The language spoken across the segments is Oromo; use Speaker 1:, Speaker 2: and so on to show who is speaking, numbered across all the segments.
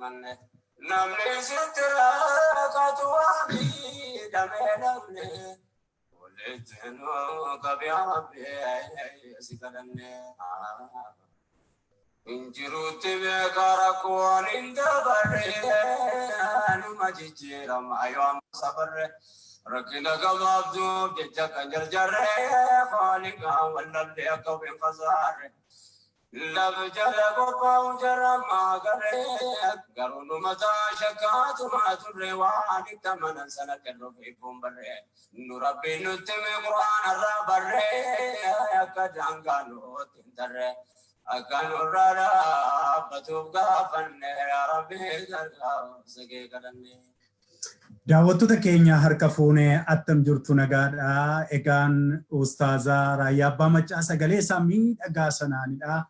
Speaker 1: himanne. Namni sitti rakkatu waa miidhamee dhabne. Walitti nu qabi yaa Rabbi si kadhanne. Injiruutti beeka rakkoon hin dabarre, numa jijjiirama yoo amma safarre. Rakkina gabaabduuf jecha kan jarjarre, haaliqaan wallabde akka of hin kasaarre. Lafa jala qophaa'u jarama garee, garuu nu mataa shakkaatumaa turre, waan itti amanan sana kennuuf ibbuun barree. Nu Rabbiin nutti hime Qur'aana irraa barree, akka daangaa nutti hin tarre. Akka nurraa dhaabbatuuf gaafanne, yaa Rabbi gargaarsa kee kadhanne.
Speaker 2: Daawwattoota keenya, harka fuunee, attam jirtu? Nagaadha. Egaan Ustaazaa Raayyaa Abbaa Maccaa sagalee isaa miidhagaa sanaanidha.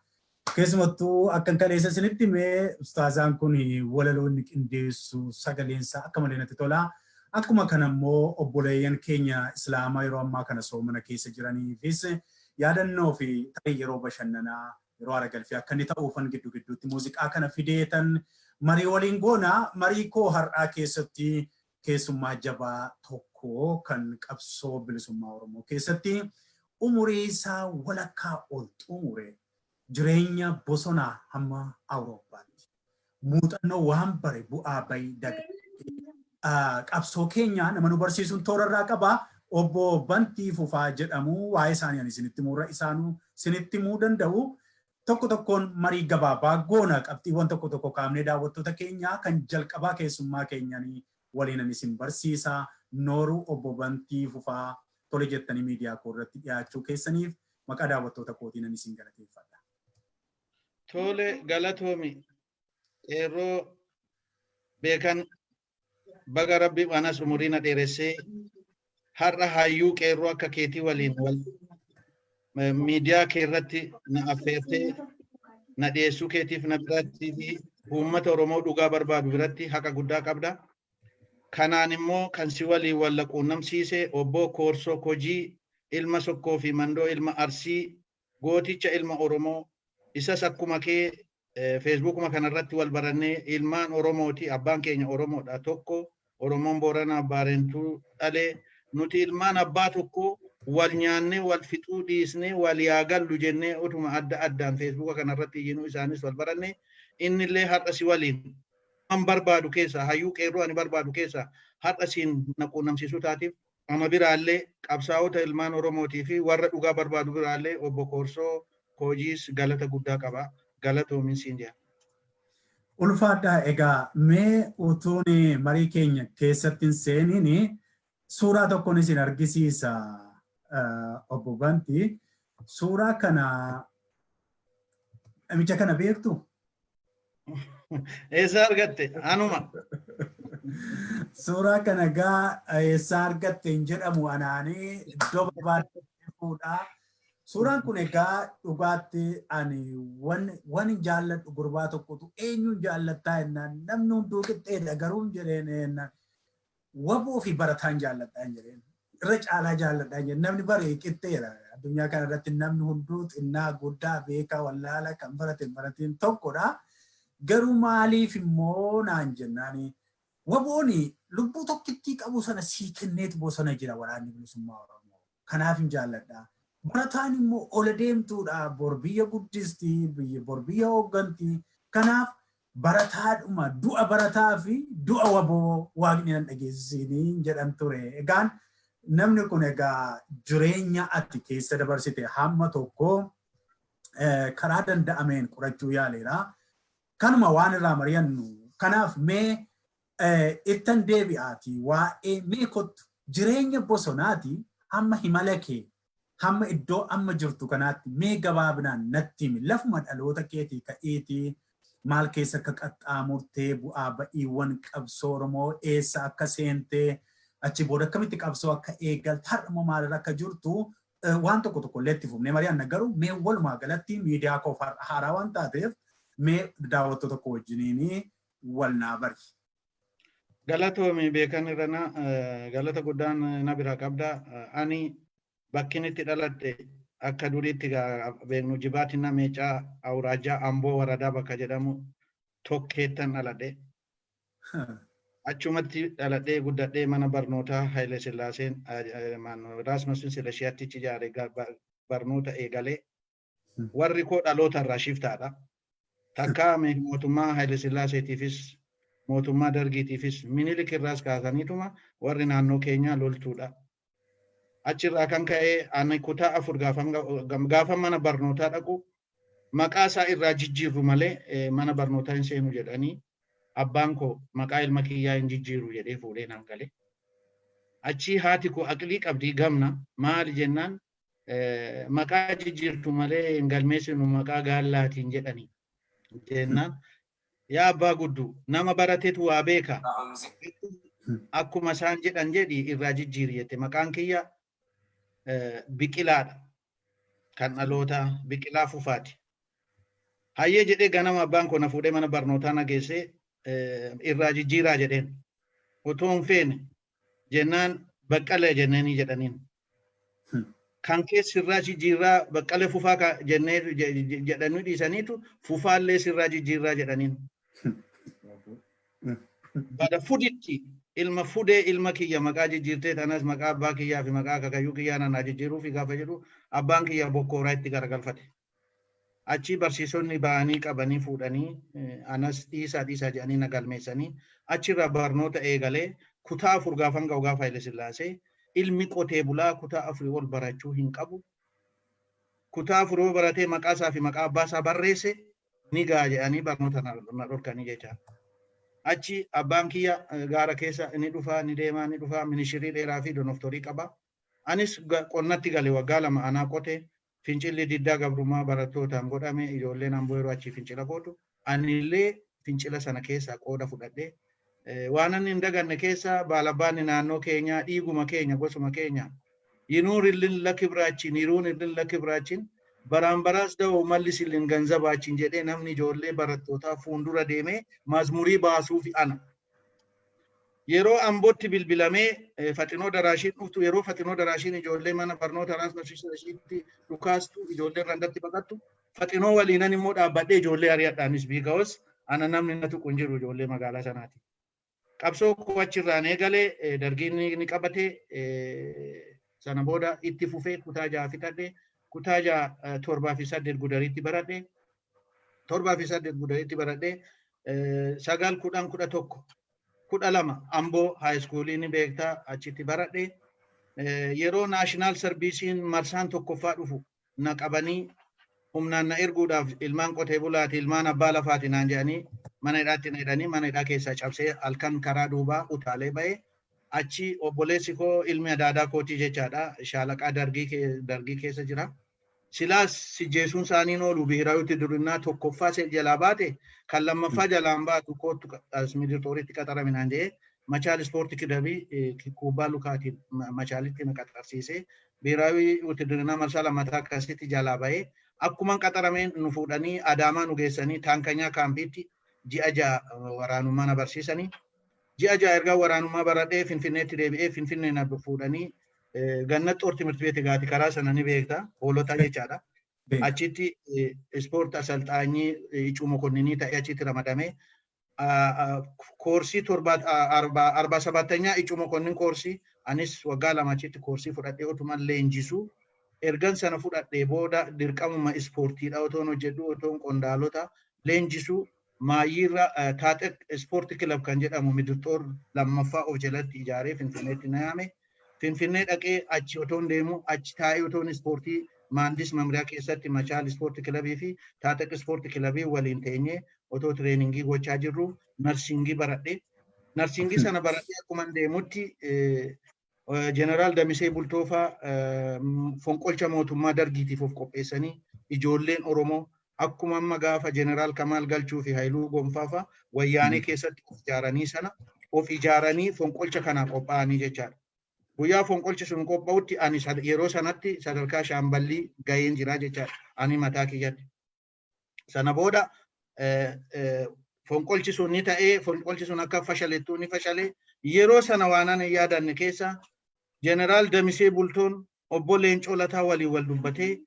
Speaker 2: Keessumattuu akkan kaleessa isinitti himee, ustaazaan kun walaloo inni qindeessu, sagaleen isaa akka malee natti tola. Akkuma kana immoo obboleeyyan keenya Islaamaa yeroo ammaa kana soomana keessa jiraniifis yaadannoo fi tarii yeroo bashannanaa, yeroo haara galfii akka inni ta'uufan gidduu gidduutti muuziqaa kana fideetan marii waliin goona. Marii koo har'aa keessatti keessummaa jabaa tokko kan qabsoo bilisummaa Oromoo keessatti umurii isaa walakkaa ol xumure, jireenya bosonaa hamma Awurooppaatti muuxannoo waan bare, bu'aa bayii qabsoo keenya nama nu barsiisuun toorarraa qaba. Obbo Bantii Fufaa jedhamu. Waa'ee isaanii ani isinitti muurra, isaanuu isinitti himuu danda'u. Tokko tokkoon marii gabaabaa goona, qabxiiwwan tokko tokko kaafnee. Daawwattoota keenya, kan jalqabaa keessummaa keenyanii waliin ani isin barsiisa. Nooruu, Obbo Bantii Fufaa, tole jettanii miidiyaa koo irratti dhiyaachuu keessaniif maqaa daawwattoota kootiin ani isin galateeffadha.
Speaker 3: Tole, galatoomi. Qeerroo beekan, baga Rabbi anas umurii na dheeressee har'a hayyuu qeerroo akka keetii waliin wal miidiyaa kee irratti na affeertee na dhiyeessuu keetiif na biratti fi uummata Oromoo dhugaa barbaadu biratti haqa guddaa qabda. Kanaan immoo kan si waliin wal quunnamsiise Obbo Koorsoo Kojii, ilma Sokkoo fi Mandoo, ilma Arsii, gooticha ilma Oromoo, isas akkuma kee Feesbuukuma kanarratti wal barannee. Ilmaan Oromooti, abbaan keenya Oromoodha tokko, Oromoon Booranaa Baarentuu dhalee. Nuti ilmaan abbaa tokko wal nyaannee wal fixuu dhiisnee wal yaagallu jennee utuma adda addaan Feesbuuka kanarratti iyyinuu isaanis wal baranne. Innillee har'a si waliin an barbaadu keessaa, hayyuu qeerroo ani barbaadu keessaa har'a siin na quunnamsiisuu taatiif ama biraallee, qabsaa'ota ilmaan Oromootii fi warra dhugaa barbaadu biraallee Obbo Koorsoo Koojiis galata guddaa qaba. Galatoomin siin jedha.
Speaker 2: Ulfaadhaa. Egaa mee utuun marii keenya keessatti hin seeniin suuraa tokkoon isin argisiisa, Obbo Bantii. Suuraa kana, namicha kana beektu?
Speaker 3: Eessaa argatte? Anuma.
Speaker 2: Suuraa kana egaa eessaa argatte hin jedhamu, anaanii iddoo barbaadde fuudhaa. Suuraan kun egaa dhugaatti ani wan hin jaalladhu gurbaa tokkotu eenyuun jaallattaa jennaan, namni hunduu qixxeedha garuu hin jedheen jennaan, waboo fi barataan jaalladhaa hin jedheen. Irra caalaa jaalladhaa hin jedheen. Namni bare qixxeedha. Addunyaa kana irratti namni hunduu xinnaa guddaa, beekaa wallaala, kan barate hin baratiin tokkodha. Garuu maaliif immoo naan jennaani, wabooni lubbuu tokkittii qabu sana sii kenneetu bosona jira Waraanni Bilisummaa Oromoo. Kanaaf hin jaalladha. Barataan immoo ola deemtuudha. Bor biyya guddisti, bor biyya hoogganti. Kanaaf barataadhuma, du'a barataa fi du'a waboo Waaqni nan dhageessisiin jedhan ture. Egaan namni kun egaa jireenya ati keessa dabarsite hamma tokko karaa danda'ameen qorachuu yaaleera. Kanuma waan irraa mari'annu. Kanaaf mee ittan deebi'aati, waa'ee mee kottu jireenya bosonaati hamma himala kee, hamma iddoo amma jirtu kanaatti mee gabaabinaan natti himi. Lafuma dhaloota keetii ka'iitii maal keessa akka qaxxaamurtee, bu'aa ba'iiwwan qabsoo Oromoo, eessa akka seentee, achi booda akkamitti qabsoo akka eegalte, har'a immoo maalirra akka jirtu waan tokko tokko illee itti fufnee mari'anna. Garuu mee walumaa galatti miidiyaa koof haaraa waan taateef mee daawwattoota koo wajjiniin wal naa bari.
Speaker 3: Galatoomi beekan irrana, galata guddaan na bira qabda. Ani bakkin itti dhaladhe akka duriitti beeknu Jibaatina Meecaa, Awuraajaa Amboo, waradaa bakka jedhamu Tokkeettan dhaladhe. Achumatti dhaladhee guddadhee mana barnootaa Haile Sillaaseen Raas Masfin Silashiyaatti ijaare barnoota eegalee, warri koo dhaloota irraa shiftaadha. Takkaa mootummaa Haile Sillaaseetiifis, mootummaa Dargiitiifis, Minilik irraas kaasaniituma warri naannoo keenyaa loltuudha. Achirraa kan ka'e ani kutaa 4 gaafa mana barnootaa dhaqu, maqaa isaa irraa jijjiirru malee mana barnootaa hin seenu jedhanii, abbaan koo maqaa ilma kiyyaa hin jijjiiru jedhee fuudhee naan gale. Achii haati koo aqlii qabdii gamna, maali jennaan, maqaa jijjiirtu malee hin galmeessinu maqaa gaallaatiin jedhanii jennaan, yaa abbaa gudduu, nama barateetu waa beeka, akkuma isaan jedhan jedhi, irraa jijjiiri jette. Maqaan kiyya Biqilaadha. Kan dhaloota Biqilaa Fufaati. Hayyee jedhee ganama abbaan koo na fuudhee mana barnootaa na geessee, irraa jijjiiraa jedheen. Otoo hin feene jennaan Baqqalee jenneenii jedhaniin. Kan keessi sirraa jijjiirraa Baqqalee Fufaa jennee jedhanii dhiisaniitu Fufaallee sirraa jijjiirraa jedhaniin. Bada fuditti ilma fudee, ilma kiyya maqaa jijjiirtee tanas maqaa abbaa kiyyaa fi maqaa akaakayyuu kiyyaa nanaa jijjiiruu fi gaafa jedhu, abbaan kiyya bokkooraa itti garagalfate. Achi barsiisonni ba'anii qabanii fuudhanii, anas dhiisaa dhiisaa jedhanii na galmeessanii, achirraa barnoota eegalee kutaa 4 gaafan ga'u, gaafa Haile Sillaasee ilmi qotee bulaa kutaa 4 ol barachuu hin qabu. Kutaa 4 yoo baratee maqaa isaa fi maqaa abbaa isaa barreesse ni ga'a jedhanii barnoota na dhorkanii jecha. Achi abbaan kiyya gaara keessa ni dhufaa, ni deemaa, ni dhufaa, minishirii dheeraa fi donoftorii qaba. Anis qonnatti gale, waggaa 2 anaa qote. Fincilli diddaa gabrummaa barattootaan godhame, ijoolleen Amboo yeroo achii fincila gootu anillee fincila sana keessaa qooda fudhadhe. Waan inni hin daganne keessa baalabbaanni naannoo keenyaa dhiiguma keenya, gosuma keenya, ይኑርልን ለክብራችን፣ ይኑርልን ለክብራችን፣ baraan baraas da'oo መልስልን ገንዘባችን jedhee namni ijoollee barattootaa fuuldura deemee mazmurii baasuufi ana. Yeroo Ambootti bilbilamee Faxinoo Daraashiin dhuftu, yeroo Faxinoo Daraashiin ijoollee mana barnoota Raas Barsiisatti dhukaastu, ijoollee randatti baqattu, Faxinoo waliinan immoo dhaabbadhee ijoollee ari'adhaanis, because ana namni na tuqu hin jiru ijoollee magaalaa sanaati. Qabsoo koo achirraan eegalee, Dargiin ni qabate. Sana booda itti fufee kutaa 6 fixadhe. Kutaa 6, 7 fi 8 Gudariitti baradhe. 7 fi 8 Gudariitti baradhe. 9, 10, 11, 12 Amboo high schoolii ni beektaa, achitti baradhe. Yeroo national serviceiin marsaan tokkoffaa dhufu na qabanii humnaan na erguudhaaf, ilmaan qotee bulaati, ilmaan abbaa lafaati naan jedhanii mana hidhaatti na hidhanii, mana hidhaa keessaa cabsee halkan karaa duubaa utaalee ba'ee, achi obboleessi koo, ilmi adaadaa kootii jechaadha, shaalaqaa Dargii keessa jira. Silaas si jeesuun isaaniin oolu, ብሔራዊ ውትድርና tokkoffaa jalaa baate kan lammaffaa jalaan baatu, kootu as midirtooritti qaxarame naan jedhee, Machaal ispoortii kilabii kubbaa lukaatiin Machaalitti na qaxarsiisee, ብሔራዊ ውትድርና marsaa lammataa akkasitti jalaa bahee, akkuma qaxarameen nu fuudhanii Adaamaa nu geessanii ታንከኛ kaampiitti ji'a 6 waraanummaa na barsiisanii. Ji'a 6 erga waraanummaa baradhee Finfinneetti deebi'ee, Finfinnee na fuudhanii Gannat Xoor ትምህርት ቤት gaati, karaa sana ni beekta, Hoolota jechaadha. Achitti ispoort asalxaanyii icuu mokonninii ta'ee achitti ramadamee, koorsii torba 47 icuu mokonnin koorsii, anis waggaa 2 achitti koorsii fudhadhee otuman leenjisuu, ergan sana fudhadhee booda dirqamuma ispoortiidha otoon hojjedhu, otoon qondaalota leenjisuu, maayyiirra Taaxeq ispoorti kilab kan jedhamu Midirxoor lammaffaa of jalatti ijaaree Finfinneetti na yaame. Finfinnee dhaqee achi otoon deemu, achi taa'ee otoon ispoortii maandis mamriyaa keessatti Machaal ispoorti kilabii fi Taaxeq ispoorti kilabii waliin teenyee otoo trainingii gochaa jirru nursingii baradhe. Nursingii sana baradhee akkuma deemutti Jeneraal Damisee Bultoofaa fonqolcha mootummaa Dargiitiif of qopheessanii, ijoolleen Oromoo akkuma amma gaafa Jeneraal Kamaal Galchuu fi Haayiluu Gonfaafaa Wayyaanee keessatti of ijaaranii sana of ijaaranii fonqolcha kanaa qophaa'anii jechaadha. Guyyaa fonqolchi sun qophaa'utti ani yeroo sanatti sadarkaa shaamballii gaheen jira jechaadha. Ani mataa kiyyatti. Sana booda fonqolchi sun ni ta'ee, fonqolchi sun akka fashalettuu ni fashalee. Yeroo sana waan ani yaadanne keessa Jeneraal Damisee Bultoon obbo Leencoo Lataa waliin wal dubbatee,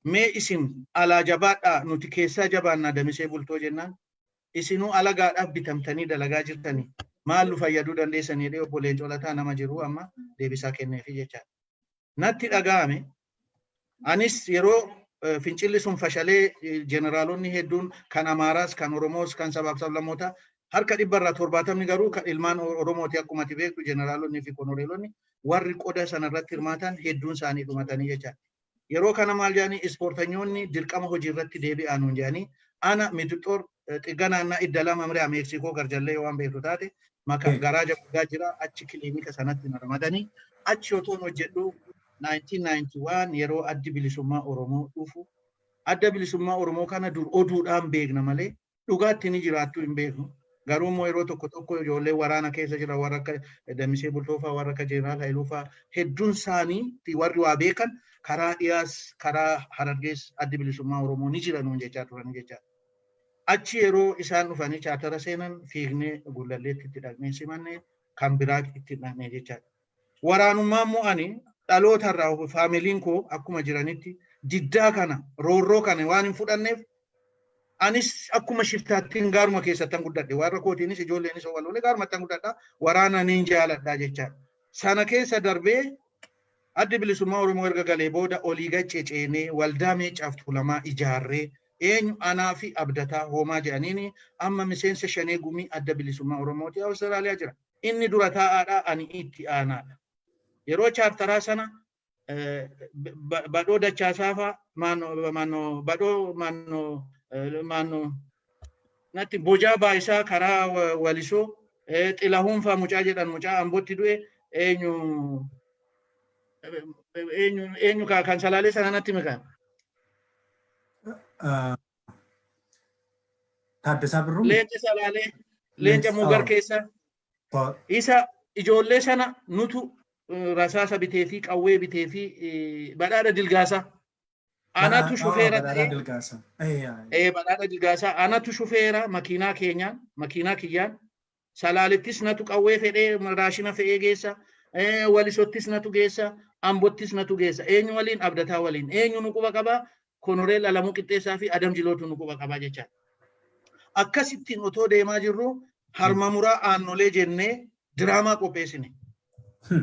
Speaker 3: mee isin alaa jabaadhaa, nuti keessaa jabaannaa Damisee Bultoo jennaan. Isinuu alagaadhaaf bitamtanii dalagaa jirtanii maal nu fayyaduu dandeessanii jedhee obbo Leencoo Lataa nama jiru amma deebisaa kenneefi jechaadha. Natti dhaga'ame. Anis yeroo fincilli sun fashalee jeneraalonni hedduun kan Amaaraas, kan Oromoos, kan sabaaf sablammootaa harka 70% garuu kan ilmaan Oromooti akkuma ati beektu, jeneraalonni fi konoreelonni warri qoda sanarratti hirmaatan hedduun isaanii dhumatanii jechaadha. Yeroo kana maal jedhanii, ispoortanyoonni dirqama hojii irratti deebi'aa nuun jedhanii, ana Midixoor Xiganaannaa Idda Lama Miriyaa Meeksikoo garjallee waan beektu taate maka garaa guddaa jira, achi kiliinika sanatti na ramadanii achi otoon hojjedhu 1991 yeroo Addi Bilisummaa Oromoo dhufu, Adda Bilisummaa Oromoo kana dur oduudhaan beekna malee dhugaatti ni jiraattu hin beeknu. Garuu immoo yeroo tokko tokko ijoollee waraana keessa jira, warra akka Damisee Bultoofaa, warra akka Jeneraal Hayiluufaa hedduun isaanii fi warri waa beekan karaa dhiyaas karaa Harargees Addi Bilisummaa Oromoo ni jira nuun jechaa turan jechaadha. Achi yeroo isaan dhufanii chaatara seenan fiignee Gullalleetti itti dhaqnee simanne, kan biraa itti dhaqnee jechaadha. Waraanummaa immoo ani dhalootarraa faamiliin koo akkuma jiranitti diddaa kana, roorroo kana waan hin fudhanneef, anis akkuma shiftaattiin gaaruma keessattan guddadhe. Warra kootiinis ijoolleenis wal oole gaarumattan guddadha. Waraana niin jaaladha jechaadha. Sana keessa darbee Addi Bilisummaa Oromoo erga galee booda olii gad ceceenee waldaa Meeccaaf Tuulamaa ijaarree, eenyu, anaa fi Abdataa Hoomaa jedhaniini, amma miseensa Shanee Gumii Adda Bilisummaa Oromooti, Awustiraaliyaa jira. Inni dura taa'aadha, ani itti aanaadha. Yeroo chaartaraa sana Badhoo Dachaasaafaa, maannoo Badhoo, maannoo natti Bojaa Baayisaa karaa Walisoo, Xilahuunfaa mucaa jedhan, mucaa Ambootti du'e, eenyu eenyu eenyu kan Salaalee sana natti mika.
Speaker 2: Taaddasaa Birruu.
Speaker 3: Leenca Salaalee, leenca Mugar keessa. Isa ijoollee sana nutu rasaasa bitee fi qawwee bitee fi Badhaadha Dilgaasaa. Anatu shufeera ta'ee. Badhaadha Dilgaasaa anatu shufeera makiinaa keenyaan, makiinaa kiyyaan. Salaalittis natu qawwee fedhee raashina fe'ee geessa. Walisottis natu geessa. Ambottis natu geessa. Eenyu waliin? Abdataa waliin. Eenyu nu quba qabaa? Konoreel Alamuu Qixxeessaa fi Adam Jilootu nu quba qabaa jechaadha. Akkasittiin otoo deemaa jirru harma muraa Aannolee jennee diraamaa qopheessine.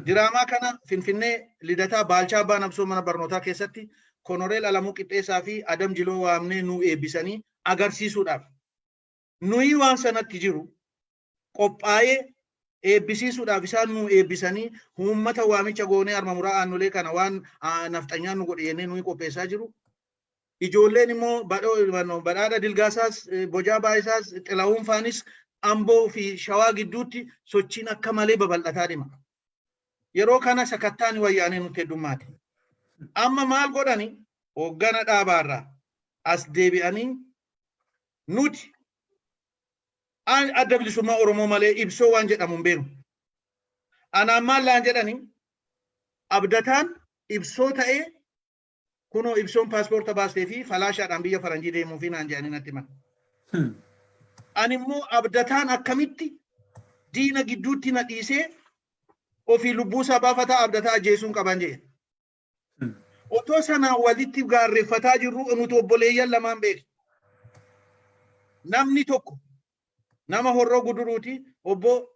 Speaker 3: Diraamaa kana Finfinnee Lidataa Baalchaa Abbaa Nabsoo mana barnootaa keessatti Konoreel Alamuu Qixxeessaa fi Adam Jiloo waamnee nu eebbisanii agarsiisuudhaaf. Nuyi waan sanatti jiru qophaa'ee eebbisiisuudhaaf isaan nu eebbisanii uummata waamicha goonee harma muraa Aannolee kana waan nafxanyaan nu godhe jennee nuyi qopheessaa jiru. Ijoolleen immoo Badhaadha Dilgaasaas, Bojaa Baayisaas, Xilahuun faanis Amboo fi Shawaa gidduutti sochiin akka malee babal'ataa deema. Yeroo kana sakattaan Wayyaanee nutti heddummaate. Amma maal godhani? Hooggana dhaabaarraa as deebi'anii nuti Adda Bilisummaa Oromoo malee ibsoo waan jedhamu hin beeknu. Anaan maal laan jedhani? Abdataan ibsoo ta'ee kunoo ibsoon paaspoorta baastee fi falaashaadhaan biyya faranjii deemuu fi naan jedhanii natti himan. Ani immoo Abdataan akkamitti diina gidduutti na dhiisee ofii lubbuusaa baafataa, Abdataa ajjeesuun qaban jedhe. Otoo sanaan walitti gaarreeffataa jirru nuti obboleeyyan lamaan beekna. Namni tokko nama Horroo Guduruuti, obbo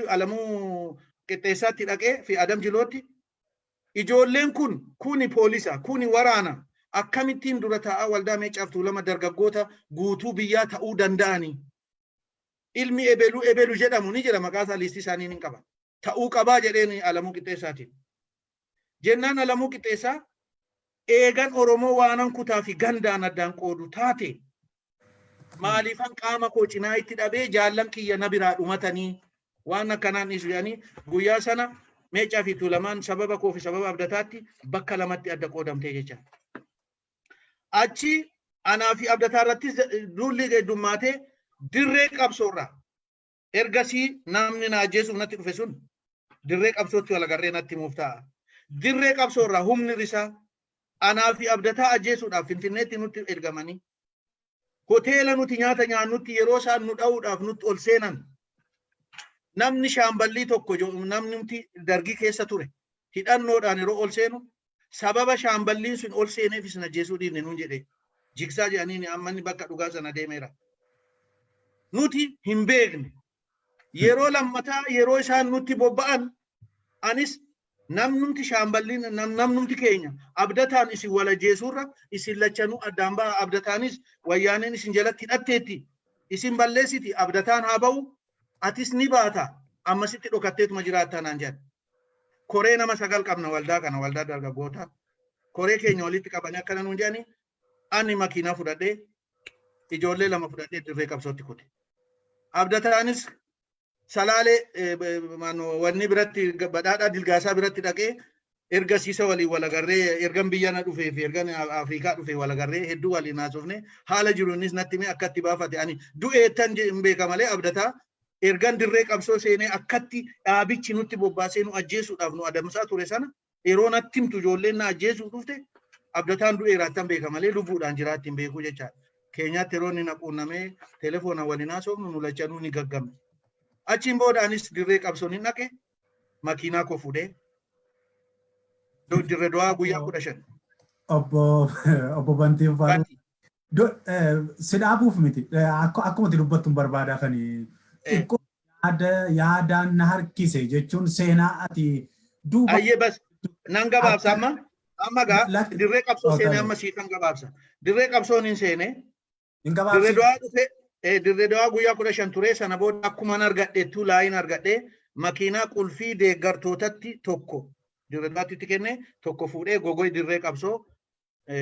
Speaker 3: Alamuu Qixxeessaatti dhaqee fi Adam Jilootti, ijoolleen kun, kuni poolisa, kuni waraana, akkamittiin dura taa'aa waldaa Meeccaaf Tuulama dargaggoota guutuu biyyaa ta'uu danda'anii? Ilmi ebelu ebelu jedhamu ni jira, maqaa isaa liistii isaanii ni qaba. Ta'uu qabaa jedheen Alamuu Qixxeessaatiin. Jennaan Alamuu Qixxeessaa, eegan Oromoo waanan kutaa fi gandaan addaan qoodu taate, maaliifan qaama koo cinaa itti dhabee jaallan kiyya na biraa dhumatanii, waan akkanaan dhiisu jedhanii guyyaa sana Meeccaa fi Tuulamaan sababa koo fi sababa Abdataatti bakka lamatti adda qoodamtee jecha. Achi anaa fi Abdataa irrattis duulli heddummaatee dirree qabsoorraa ergasii namni na ajjeesuuf natti dhufe sun dirree qabsootti wal agarree natti himuuf ta'a. Dirree qabsoorraa humni risaa anaa fi Abdataa ajjeesuudhaaf Finfinneetti nutti ergamanii hoteela nuti nyaata nyaannutti yeroo isaan nu dha'uudhaaf nutti ol seenan, namni shaamballii tokko, namni nuti dargii keessa ture hidhannoodhaan yeroo ol seenu, sababa shaamballiin sun ol seeneef isin ajjeesuu dhiifne nuun jedhe. Jigsaa jedhaniin amma inni bakka dhugaa sana deemeera. Nuti hin beekne. Yeroo lammataa yeroo isaan nutti bobba'an, anis namnumti shaamballiin, namnumti keenya Abdataan isin wal ajjeesuurra isin lachanuu addaan ba'a, Abdataanis Wayyaaneen isin jalatti hidhatteetti, isin balleessiti, Abdataan haa ba'u, atis ni baata, ammasitti dhokatteetuma jiraattaa naan jedhan. Koree nama 9 qabna waldaa kana, waldaa dargaggoota. Koree keenya walitti qabanii akkana nuun jedhani, ani makiinaa fudhadhee, ijoollee 2 fudhadhee dirree qabsootti kute. Abdataanis Salaalee wanni biratti, Badhaadhaa Dilgaasaa biratti dhaqee, erga siisa waliin wal agarree, ergan biyya na dhufee fi ergan Afrikaa dhufee wal agarree, hedduu waliin haasofne, haala jiru innis natti himee akkatti baafate. Ani du'eettan hin beeka malee Abdataa ergan dirree qabsoo seenee akkatti dhaabichi nutti bobbaasee nu ajjeesuudhaaf nu adamsaa ture sana yeroo natti himtu, ijoolleen na ajjeesuuf dhufte, Abdataan du'eeraattan beeka malee lubbuudhaan jiraatti hin beeku jechaadha. Keenyaatti yeroo inni na quunnamee telefoona waliin haasofnu nu lachanuu ni gaggamne. Achiin booda anis dirree qabsoon hin dhaqe, makiinaa koo fuudhee Dirree Dawaa guyyaa 15.
Speaker 2: Obbo Bantii Faaruu. Si dhaabuuf miti, akkuma ati dubbattu hin barbaadaafani. Xiqqoo yaadaan na harkise jechuun seenaa ati duuba.
Speaker 3: Ayyee, bas nan gabaabsa amma. Amma gaa dirree qabsoo seenee amma siifan gabaabsa. Dirree qabsoon hin seene.
Speaker 2: Hin
Speaker 3: Dirree
Speaker 2: gabaabsin.
Speaker 3: Dawaa dhufe, Dirree Dawaa guyyaa 15 ture. Sana booda akkuman argadhettuu laayin argadhe, makiinaa qulfii deeggartootatti tokko Dirree Dawaatti itti kenne, tokko fuudhee gogoy dirree qabsoo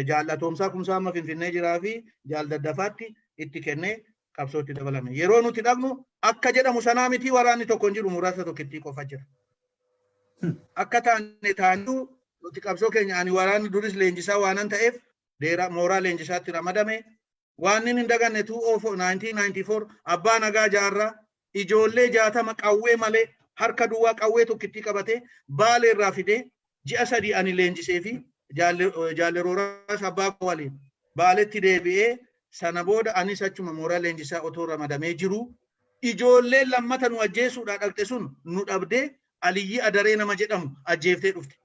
Speaker 3: jaallatoomsaa Kumsaa amma Finfinnee jiraa fi jaal Daddafaatti itti kennee qabsootti dabalame. Yeroo nuti dhaqnu akka jedhamu sanaa miti, waraanni tokko hin jiru, muraasa tokkittii qofa jira. Akka taane taanuu nuti qabsoo keenya, ani waraanni duris leenjisaa waanan ta'eef deera mooraa leenjisaatti ramadame. Waan inni hin daganne 1994 Abbaa Nagaa Jaarraa ijoollee 60 qawwee malee, harka duwwaa, qawwee tokkittii qabatee Baalee irraa fidee ji'a 3 ani leenjisee fi jaallerooraas abbaa koo waliin Baaletti deebi'ee, sana booda anis achuma mooraa leenjisaa otoo ramadamee jiru ijoolleen lammata nu ajjeesuudhaa dhaqxe sun nu dhabdee Aliyyii Adaree nama jedhamu ajjeeftee dhufte.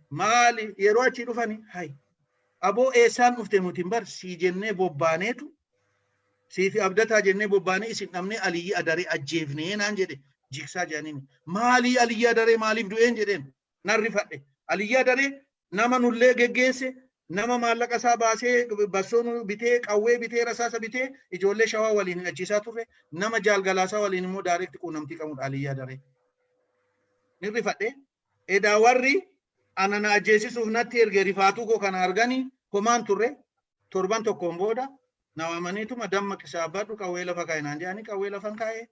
Speaker 3: Maali yeroo achii dhufani, hay aboo, eessaan dhufte? Nuti bar sii jennee bobbaaneetu, sii fi Abdataa jennee bobbaanee isin dhabnee Aliyyii Adaree ajjeefnee naan jedhe Jigsaa jedhaniin. Maalii, Aliyyii Adaree maaliif du'een jedheen, nan rifadhe. Aliyyii Adaree nama nullee geggeesse, nama maallaqa isaa baasee bassoo nu bitee, qawwee bitee, rasaasa bitee ijoollee Shawaa waliin hidhachiisaa turre, nama Jaalgalaasaa waliin immoo direct quunnamtii qabudha Aliyyii Adaree. Ni rifadhe. Edaa warri ana na ajjeesisuuf natti erge rifaatuu koo kana arganii homaan turre. Torban tokkoon booda na waamaniituma, damma qisaabbadhu, qawwee lafa kaa'e naan jedhanii, qawwee lafan kaa'ee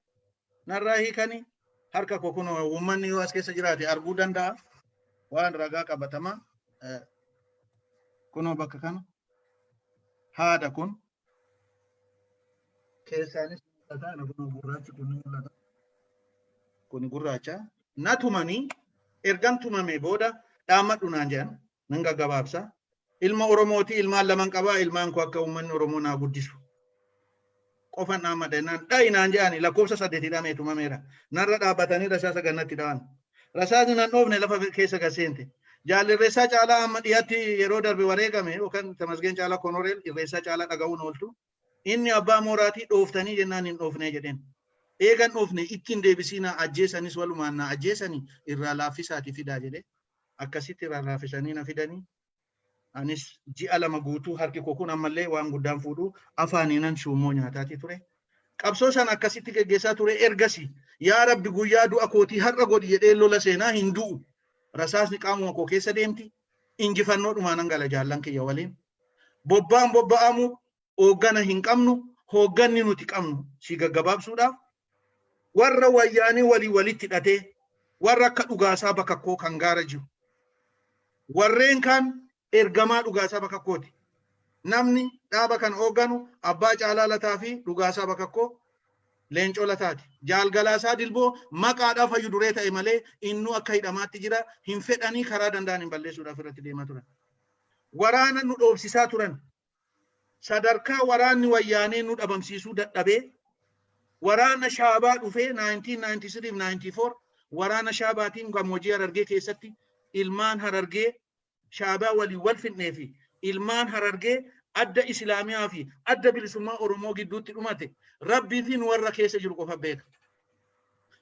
Speaker 3: narraa hiikanii, harka koo kun uummanni yoo as keessa jiraate arguu danda'a, waan ragaa qabatamaa, kunoo bakka kana haada kun keessaanis mul'ata, kunoo gurraachi kun ni mul'ata, kun gurraacha. Na tumanii, ergan tumame booda dhaammadhu naan jedhan. Nan gaggabaabsa. Ilma Oromooti, ilmaan laman qabaa, ilmaan koo akka uummanni Oromoo naa guddisu qofan dhaammadha jennaan, dha'i naan jedhani, lakkoofsa 8 hidhamee tumameera. Narra dhaabbatanii rasaasa gannatti dha'an. Rasaasni nan dhoofne, lafa keessa gad seente. Jaalli Irreessaa Caalaa amma dhiyaatti yeroo darbe wareegame, yookaan Tamasgeen Caalaa, Konoreel Irreessaa Caalaa dhaga'uun ooltu. Inni abbaa mooraatii, dhooftanii jennaan hin dhoofnee jedheen. Eegan dhoofne ittiin deebisiinaa, ajjeesanis walumaan naa ajjeesanii irraa laaffisaati fidaa jedhee. Akkasitti irraa laaffisanii na fidanii. Anis ji'a 2 guutuu harki koo kun ammallee waan guddaan fuudhu, afaaniinan shuummoo nyaataatii ture. Qabsoo sana akkasitti geggeessaa ture. Ergasii yaa Rabbi, guyyaa du'a kootii har'a godhi jedhee lola seenaa hin du'u. Rasaasni qaamuma koo keessa deemti. Injifannoo dhumaanan gala jaallan kiyya waliin. Bobbaan bobba'amu hooggana hin qabnu, hoogganni nuti qabnu si gaggabaabsuudhaaf warra Wayyaanee walii walitti hidhatee, warra akka Dhugaasaa Bakakkoo kan gaara jiru. Warreen kaan ergamaa Dhugaasaa Bakakkooti. Namni dhaaba kan hoogganu Abbaa Caalaa Lataa fi Dhugaasaa Bakakkoo, Leencoo Lataati. Jaal Galaasaa Dilboo maqaadhaaf hayyu duree ta'e malee innuu akka hidhamaatti jira. Hin fedhanii, karaa danda'an hin balleessuudhaaf irratti deemaa turan. Waraana nu dhoobsisaa turan. Sadarkaa waraanni Wayyaanee nu dhabamsiisuu dadhabee waraana Shaabaa dhufee 1993-94 waraana Shaabaatiin gammoojjii Harargee keessatti ilmaan Harargee Shaabaa waliin wal fidnee fi ilmaan Harargee Adda Islaamiyaa fi Adda Bilisummaa Oromoo gidduutti dhumate Rabbii fi nu warra keessa jiru qofa beeka.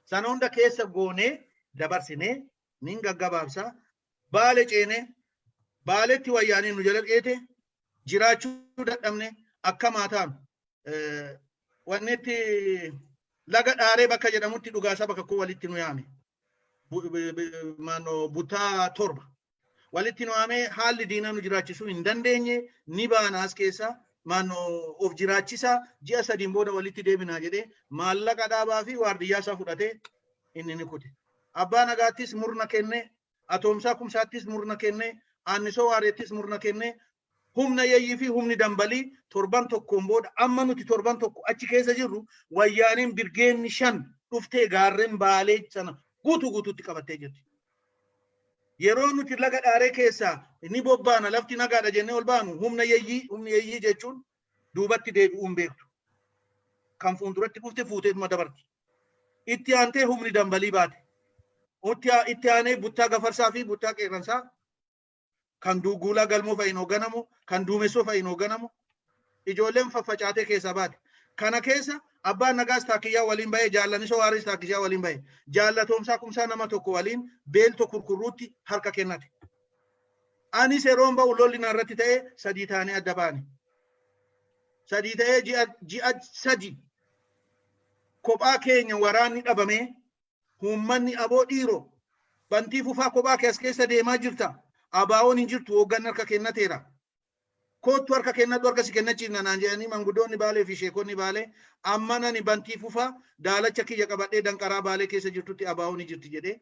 Speaker 3: Sana hunda keessa goonee dabarsinee nin gaggabaabsa. Baale ceenee, Baaletti Wayyaaneen nu jala dheete, jiraachuu dadhabne, akkam haa taanu. Wannitti Laga Dhaaree bakka jedhamutti Dhugaasaa Bakakkoo walitti nu yaame. Buttaa 7. Walitti nu yaamee, haalli diinaa nu jiraachisuu hin dandeenye, ni baana as keessaa, maannoo of jiraachisaa, ji'a 3n booda walitti deebinaa jedhee maallaqa dhaabaa fi waardiyyaa isaa fudhatee inni ni kute. Abbaa Nagaattis murna kenne, Atoomsaa Kumsaattis murna kenne, Aannisoo Waareettis murna kenne, humna Yeeyyii fi humni Dambalii torban tokkoon booda, amma nuti torban tokko achi keessa jirru, Wayyaaneen birgeenni 5 dhuftee gaarren Baalee sana guutuu guutuutti qabattee jirti. Yeroo nuti Laga Dhaaree keessaa ni bobbaana, lafti nagaadha jennee ol baanu, humna Yeeyyii, humni Yeeyyii jechuun duubatti deebi'uun beektu. Kan fuulduratti dhufte fuuteetuma dabarti. Itti aantee humni Dambalii baate. Itti aanee Buttaa Gafarsaa fi Buttaa Qeerransaa kan Guulaa Galmoo fa'iin hoogganamu, kan Duumessoo fa'iin hoogganamu, ijoolleen faffacaatee keessaa baate. Kana keessa Abbaan Nagaas Taakkiyyaa waliin bahee, Jaallanisoo Waaris Taakkiyyaa waliin bahe. Jaallatoomsaa Kumsaa nama tokko waliin Beelto Kurkurruutti harka kennate. Anis yeroon bahu lolli narratti ta'ee 3 taanee adda baane. 3 ta'ee ji'a 3 kophaa keenya waraanni dhabamee, uummanni aboo dhiiroo Bantii Fufaa kophaa kee as keessa deemaa jirta. Abaawoon hin jirtu, hoogganni harka kennateera. Koottu harka kennadhu, harka si kennachiifna naan jedhanii manguddoonni Baalee fi sheekonni Baalee, amma nani Bantii Fufaa daalacha kiyya qabadhee danqaraa Baalee keessa jirtutti abaawoon ni jirti jedhee,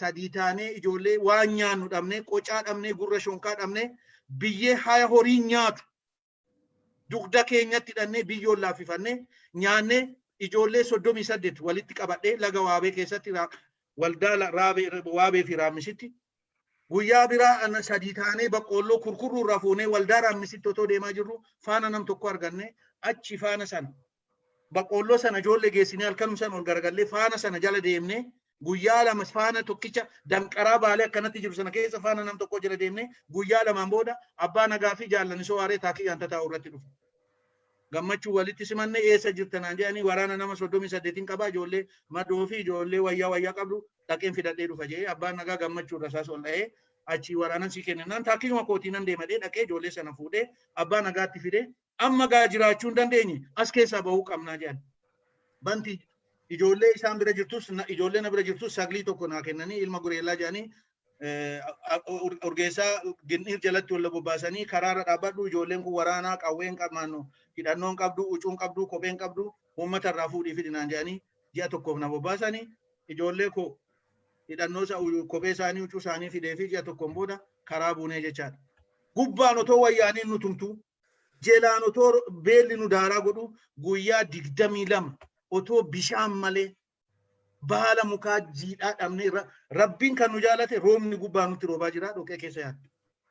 Speaker 3: 3 taanee ijoollee waan nyaannu dhabnee, qocaa dhabnee, gurra shonkaa dhabnee, biyyee haya horiin nyaatu dugda keenyatti hidhannee, biyyoon laaffifannee nyaannee, ijoollee 38 walitti qabadhee Laga Waabee keessatti, waldaa Waabee fi Raammisitti, guyyaa biraa 3 taanee boqqoolloo Kurkurruu irraa fuunee waldaa Raammisitti otoo deemaa jirru faana nam tokko arganne. Achi faana sana, boqqoolloo sana ijoollee geessinee, halkanum sana ol garagallee faana sana jala deemnee, guyyaa 2 faana tokkicha danqaraa Baalee akkanatti jiru sana keessa faana nam tokko jala deemnee, guyyaa 2n booda Abbaa Nagaa fi Jaallanisoo Waaree Taakiyyaan tataa'u irratti dhufu. Gammachuu walitti simanne. Eessa jirta naan jedhanii, waraana nama 38n qabaa, ijoollee madoo fi ijoollee wayyaa wayyaa qabdu dhaqeen fidadhee dhufa jedhee, Abbaan Nagaa gammachuu irra isaas ol dha'ee, achii waraanan sii kenne naan taakiyyuma kootii nan deemadhee, dhaqee ijoollee sana fuudhee Abbaa Nagaatti fidee, amma gaa jiraachuu hin dandeenye, as keessaa bahuu qabnaa jedhan. Banti ijoollee isaan bira jirtus, ijoollee na bira jirtus saglii tokko naa kennanii, ilma gureellaa jedhanii, Urgeessaa Gindhiir jalatti wal bobbaasanii, karaarra dhaabbadhu, ijoolleen kun waraanaa qawween qabmaannu, hidhannoon qabdu, huccuun qabdu, kopheen qabdu, uummata irraa fuudhii fidinaan jedhanii ji'a tokkoof na bobbaasanii, ijoollee koo hidhannoo, kophee isaanii, huccuu isaanii fidee fi ji'a tokkoon booda karaa buunee jechaadha. Gubbaan otoo Wayyaaniin nu tumtu, jelaan otoo beelli nu daaraa godhu, guyyaa 22 otoo bishaan malee baala mukaa jiidhaa dhabnee, Rabbiin kan nu jaalate roobni gubbaa nutti roobaa jira, dhoqqee keessa yaaddu.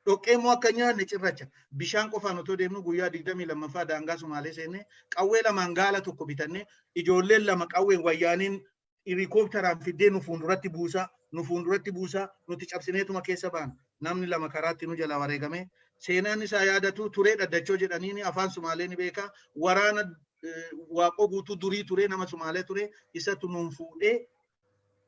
Speaker 3: Dhoqqee immoo akka nyaanne cirracha. Bishaan qofaan otoo deemnu guyyaa 22ffaa daangaa Sumaalee seennee, qawwee lamaan gaala tokko bitannee, ijoolleen lama qawween Wayyaaniin hirikooptaraan fiddee nu fuulduratti buusaa, nu fuulduratti buusaa, nuti cabsineetuma keessa baana. Namni lama karaatti nu jalaa wareegame. Seenaan isaa yaadatu Turee Dhaddachoo jedhaniini, afaan Sumaalee ni beeka. Waraana Waaqoo Guutuu durii ture, nama Sumaalee ture, isatu nuun fuudhee.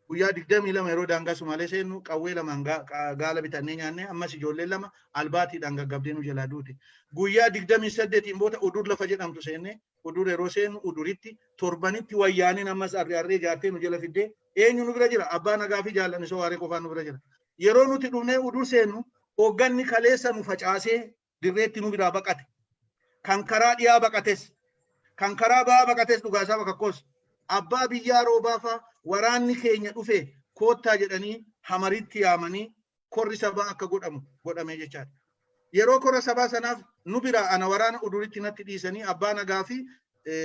Speaker 3: Guyyaa 22 yeroo daangaa Sumaalee seennu qawwee lamaan gaala bitannee nyaannee, ammas ijoolleen lama albaatiidhaan gaggabdee nu jalaa duute. Guyyaa 28n booda Udur lafa jedhamtu seennee, Udur yeroo seennu Uduritti torbanitti Wayyaaneen ammas arri arree ijaartee nu jala fiddee, eenyu nu bira jira? Abbaa Nagaa fi Jaallanisoo Waaree qofaan nu bira jira. Yeroo nuti dhufnee Udur seennu hoogganni kaleessa nu facaasee dirreetti nu biraa baqate. Kan karaa dhiyaa baqates, kan karaa ba'aa baqates, Dhugaasaa Bakakkoos, abbaa biyyaa Roobaa faa waraanni keenya dhufe koottaa jedhanii Hamaritti yaamanii korri sabaa akka godhamu godhamee jechaadha. Yeroo kora sabaa sanaaf nu biraa ana waraana Uduritti natti dhiisanii, Abbaa Nagaa fi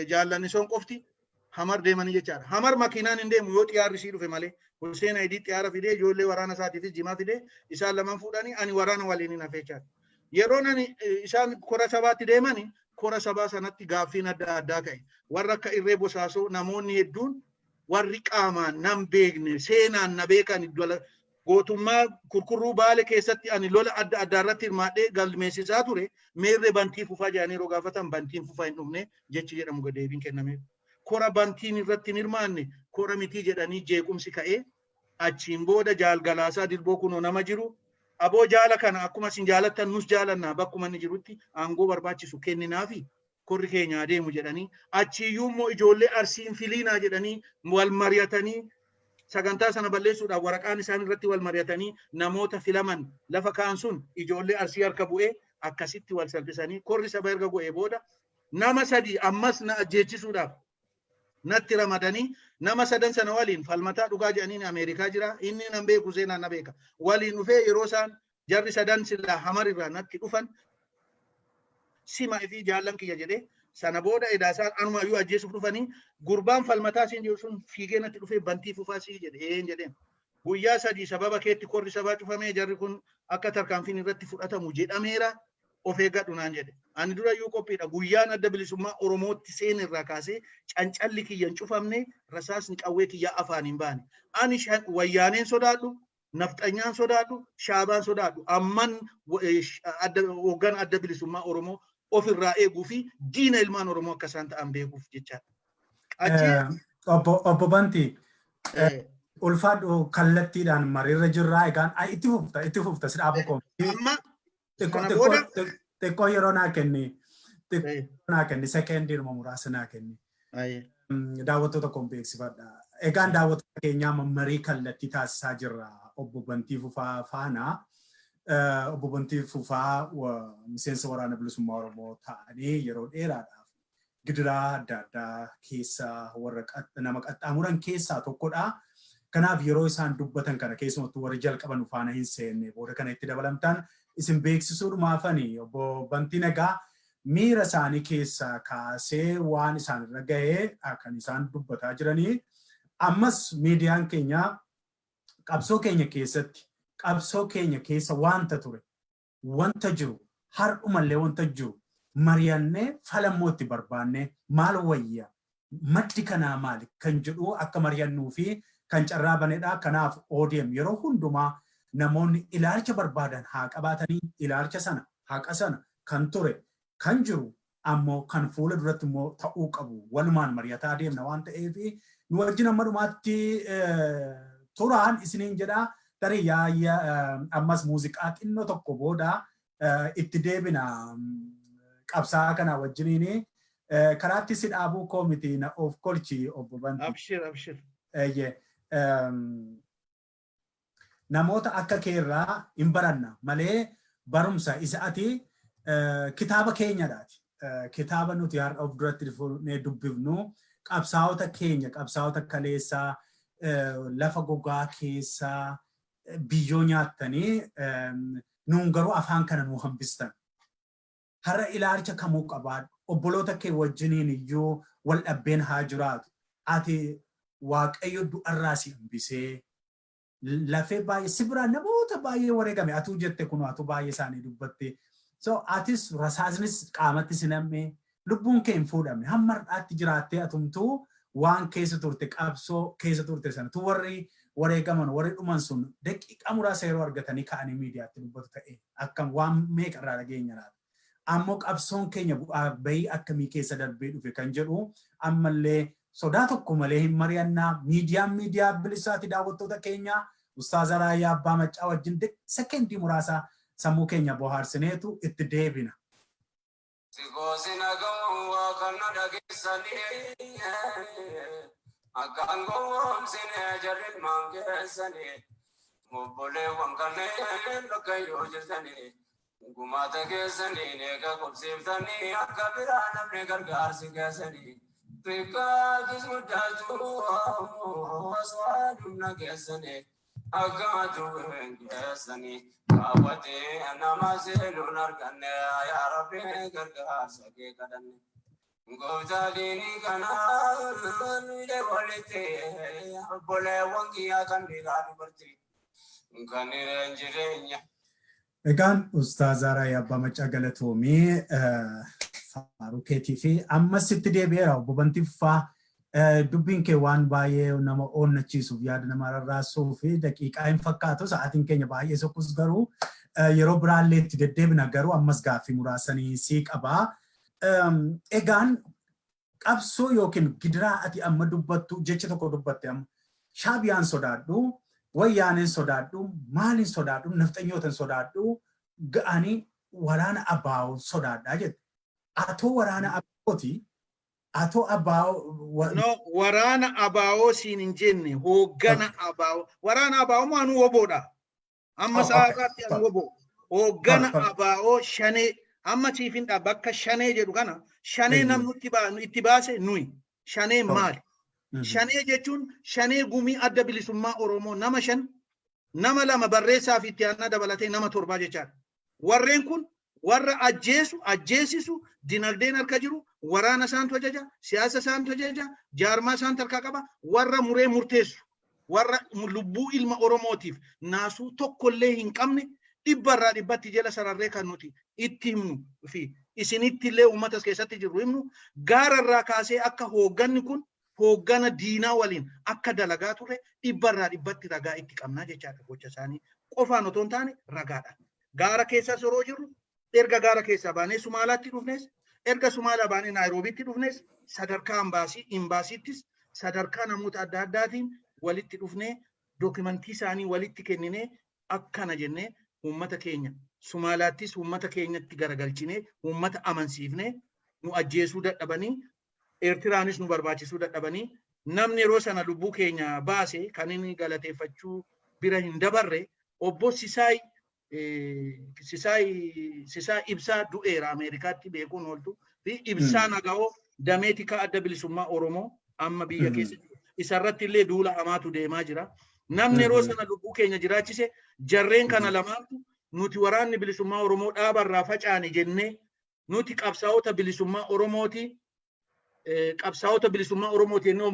Speaker 3: Jaallanisoon qofti Hamar deemanii jechaadha. Hamar makiinaan hin deemu yoo xiyaarri sii dhufe malee. Hussein Ayidii xiyaara fidee, ijoollee waraana isaatiifis jimaa fidee, isaan lamaan fuudhanii, ani waraana waliin hin hafe jechaadha. Yeroon ani isaan kora sabaatti deemani, kora sabaa sanatti gaaffiin adda addaa ka'e. Warra akka Irree Bosaasoo, namoonni hedduun warri qaamaan nan beekne seenaan na beekan Gootummaa Kurkurruu Baale keessatti ani lola adda addaa irratti hirmaadhee galmeessisaa ture. Meerree Bantii Fufaa jedhanii yeroo gaafatan, Bantiin Fufaa hin dhufne jechi jedhamu deebiin kennameef. Kora Bantiin irratti hin hirmaanne kora mitii jedhanii jeequmsi ka'ee, achiin booda Jaal Galaasaa Dilboo kunoo nama jiru. Aboo, jaala kana akkuma isin jaalattan nus jaalannaa, bakkuma inni jirutti aangoo barbaachisu kenninaafi korri keenya adeemu jedhanii, achiiyyuu immoo ijoollee Arsiin filiinaa jedhanii wal mari'atanii, sagantaa sana balleessuudhaaf waraqaan isaan irratti wal mari'atanii namoota filaman lafa kaan sun ijoollee Arsii harka bu'ee, akkasitti wal salphisanii, korri saba erga go'ee booda nama sadi ammas na ajjeechisuudhaaf natti ramadanii, nama sadan sana waliin Falmataa Dhugaa jedhaniin Ameerikaa jira. Inni nan beeku, seenaan na beeka, waliin dhufee yeroo isaan jarri sadan silaa Hamar irraa natti dhufan sima fi jaallan kiyya jedhee, sana booda edaa isaan anumayyuu ajjeesuuf dhufanii, gurbaan Falmataa siin jedhu sun fiigee natti dhufee, "Bantii Fufaa sii?" jedhe. "Een," jedheen. "Guyyaa 3 sababa keetti korri sabaa cufamee, jarri kun akka tarkaanfiin irratti fudhatamu jedhameera, of eeggadhu," naan jedhe. Ani durayyuu qophiidha. Guyyaan Adda Bilisummaa Oromootti seen irraa kaasee cancalli kiyya hin cufamne, rasaasni qawwee kiyyaa afaan hin baane. Ani Wayyaaneen sodaadhu, nafxanyaan sodaadhu, shaabaan sodaadhu. Amman adda hooggan Adda Bilisummaa Oromoo ofirraa eeguu fi diina ilmaan Oromoo akka isaan ta'an beekuuf jechaadha.
Speaker 2: Achi Obbo Bantii, ulfaadhu, kallattiidhaan mariirra jirraa. Egaan itti fufta, itti fufta, si dhaabu koo.
Speaker 3: Amma sana booda
Speaker 2: Xiqqoo yeroo naa kenni. Xiqqoo naa kenni, sekendiinuma muraasa naa kenni. Daawwattoota koon beeksifadha. Egaan daawwattoota keenyaa, marii kallattii taasisaa jirra Obbo Bantii Fufaa faana. Obbo Bantii Fufaa miseensa Waraana Bilisummaa Oromoo ta'anii yeroo dheeraadhaaf gidiraa adda addaa keessa warra nama qaxxaamuran keessaa tokkodha. Kanaaf yeroo isaan dubbatan kana, keessumattuu warri jalqaban faana hin seenne, booda kana itti dabalamtan isin beeksisuudhumaafani. Obbo Bantii Nagaa miira isaanii keessaa kaasee waan isaan irra gahee kan isaan dubbataa jiranii. Ammas miidiyaan keenya qabsoo keenya keessatti, qabsoo keenya keessa wanta ture, wanta jiru, har'umallee wanta jiru mari'annee, falammoo itti barbaannee, maal wayya, maddi kanaa maali kan jedhu akka mari'annuu fi kan carraa banedha. Kanaaf ODM yeroo hundumaa namoonni ilaalcha barbaadan haa qabaatanii, ilaalcha sana, haqa sana, kan ture, kan jiru, ammoo kan fuula duratti immoo ta'uu qabu walumaan mari'ataa deemna waan ta'eef, nu wajjin amma dhumaatti turaan isiniin jedha. Tarii yaayya ammas muuziqaa xinnoo tokko booda itti deebina qabsaa kana wajjiniin. Karaatti si dhaabuu koo miti, na of kolchi, Obbo Bantii.
Speaker 3: Abshir, abshir.
Speaker 2: Eeyyee. Namoota akka keerraa hin baranna malee, barumsa isa ati kitaaba keenyadhaati. Kitaaba nuti har'a of duratti fuunee dubbifnu, qabsaa'ota keenya, qabsaa'ota kaleessaa lafa gogaa keessaa biyyoo nyaattanii, nuun garuu afaan kana nu hambistan. Har'a ilaalcha kamuu qabaadhu. Obboloota kee wajjiniin iyyuu wal dhabbeen haa jiraatu. Ati Waaqayyo du'arraa si hambisee, lafee baay'ee si biraa namoota baay'ee wareegame atuu jette, kun atuu baay'ee isaanii dubbatte. So atis rasaasnis qaamatti si nam'e, lubbuun kee hin fuudhamne, hamma har'aatti jiraattee, atumtuu waan keessa turte, qabsoo keessa turte sana tu warri wareegaman, warri dhuman sun daqiiqaa muraasa yeroo argatanii ka'anii miidiyaatti dubbatu ta'e akkam waan meeqa irraa dhageenya laata? Ammoo qabsoon keenya bu'aa bahii akkamii keessa darbee dhufe kan jedhu ammallee sodaa tokko malee hin mari'annaa. Miidiyaan miidiyaa bilisaati. Daawwattoota keenya, Ustaaza Raayyaa Abbaa Maccaa wajjin sekendii muraasa sammuu keenya bohaarsineetu itti deebina.
Speaker 1: Sikoosi naga'uu kan nu dhageessanii, akkaan gowwoomsine jarri ilmaan keessanii, obboleewwan kanneen bakka yoo jirtanii, gumaata keessanii eega qubsiiftanii, akka biraa namni gargaarsi keessanii xiqqaatis guddatu waan humna keessanii akka aduun keessanii kaawwatee nama seenuun arganne. Yaa Rabbi, gargaarsa kee kadhanne. Gooftaa diinii kanaa nuyi walitti, obboleewwan kiyyaa kan dhiiraa dubartii kan jireenya.
Speaker 2: Egaan Ustaaza Raayyaa Abbaa Maccaa, galatoomii faaruu keetii fi ammas sitti deebi'eera, Obbo Bantii Fufaa. Dubbiin kee waan baay'ee nama onnachiisuuf, yaada nama rarraasuu fi daqiiqaa hin fakkaatu. Sa'aatiin keenya baay'ee sokkus, garuu yeroo biraallee itti deddeebina. Garuu ammas gaaffii muraasanii sii qabaa. Egaan qabsoo yookiin gidiraa ati amma dubbattu, jecha tokko dubbatte amma, Shaabiyaan sodaadhu, Wayyaaneen sodaadhu, maaliin sodaadhu, nafxanyoota sodaadhu, ga'anii waraana ABO sodaadhaa jette. Atoo waraana ABOti, atoo ABO
Speaker 3: No, waraana ABO siin hin jenne, hooggana ABO. Waraana ABO moo anuu woboodha. Amma sa'aatti anu wobo. Hooggana ABO Shanee amma siif hin bakka Shanee jedhu kana, Shanee namni itti baase nuyi. Shanee maali? Shanee jechuun Shanee Gumii Adda Bilisummaa Oromoo, nama shan, nama lama barreessaa fi itti aanaa dabalatee nama torbaa jechaadha. Warreen kun warra ajjeesu, ajjeesisu, dinagdeen harka jiru, waraana isaantu ajaja, siyaasa isaantu ajaja, jaarmaa isaantu harkaa qaba, warra muree murteessu, warra lubbuu ilma Oromootiif naasuu tokkollee hin qabne, dhibbarraa dhibbatti jala sararree kan nuti itti himnu fi isinitti illee uummata keessatti jirru himnu, gaararraa kaasee akka hoogganni kun hooggana diinaa waliin akka dalagaa ture dhibbarraa dhibbatti ragaa itti qabnaa jechaadha. Gocha isaanii qofaan otoo hin taane ragaadhaan. Gaara keessas yeroo jirru, erga gaara keessaa baanee Sumaalaatti dhufnes, erga Sumaalaa baanee Naayiroobiitti dhufnes, sadarkaa ambaasii imbaasiittis, sadarkaa namoota adda addaatiin walitti dhufnee, dookimantii isaanii walitti kenninee, akkana jennee uummata keenya Sumaalaattis uummata keenyatti garagalchinee, uummata amansiifnee, nu ajjeesuu dadhabanii, Eertiraanis nu barbaachisuu dadhabanii, namni yeroo sana lubbuu keenya baase kan inni galateeffachuu bira hin dabarre obbo Sisaay Ibsaa, du'eera Ameerikaatti, beekuun ooltu, fi Ibsaa Naga'oo, damee tikaa Adda Bilisummaa Oromoo amma biyya keessa jiru. Isarratti illee duula hamaatu deemaa jira. Namni yeroo sana lubbuu keenya jiraachise jarreen kana lamaantu. Nuti Waraanni Bilisummaa Oromoo dhaabarraa facaane jennee, nuti qabsaa'ota bilisummaa Oromooti, qabsaa'ota bilisummaa Oromooti jennee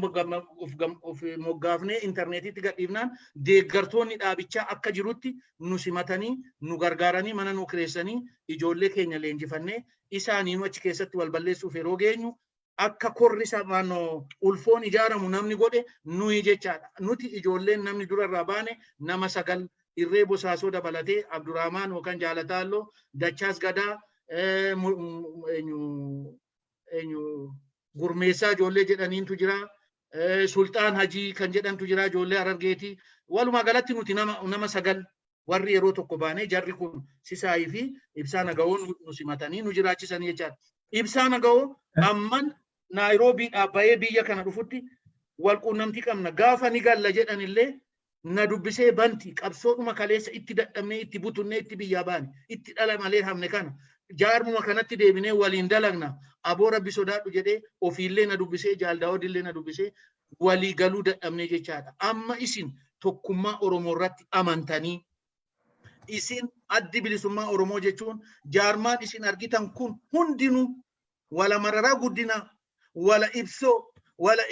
Speaker 3: of moggaafnee intarneetiitti gadhiifnaan, deeggartoonni dhaabichaa akka jirutti nu simatanii, nu gargaaranii, mana nu kireessanii, ijoollee keenya leenjifannee, isaanii nu achi keessatti wal balleessuuf yeroo geenyu, akka korri naannoo ulfoon ijaaramu namni godhe nuyi jechaadha. Nuti ijoolleen namni durarraa baane nama sagal, Irree Bosaasoo dabalatee, Abdurrahmaan yookaan Jaalataalloo, Dachaas Gadaa, eenyu, Gurmeessaa ijoollee jedhaniintu jira. Sulxaan Hajii kan jedhantu jira, ijoollee Harargeeti. Walumaa galatti nuti nama sagal warri yeroo tokko baanee, jarri kun Sisaayii fi Ibsaa Naga'oo nu simatanii nu jiraachisanii jechaadha. Ibsaa Naga'oo amman Naayiroobiidhaa bahee biyya kana dhufutti wal quunnamtii qabna. Gaafa ni galla jedhanillee na dubbisee, banti qabsoodhuma kaleessa itti dadhabnee, itti butunnee, itti biyyaa baane, itti dhala malee hafne kana jaarmuma kanatti deebinee waliin dalagna, aboo Rabbi sodaadhu jedhee ofiillee na dubbisee, Jaaldaawwadillee na dubbisee, walii galuu dadhabnee jechaadha. Amma isin tokkummaa Oromoo irratti amantanii, isin Addi Bilisummaa Oromoo jechuun jaarmaan isin argitan kun hundinuu, wala Mararaa Guddinaa, wala Ibsoo, wala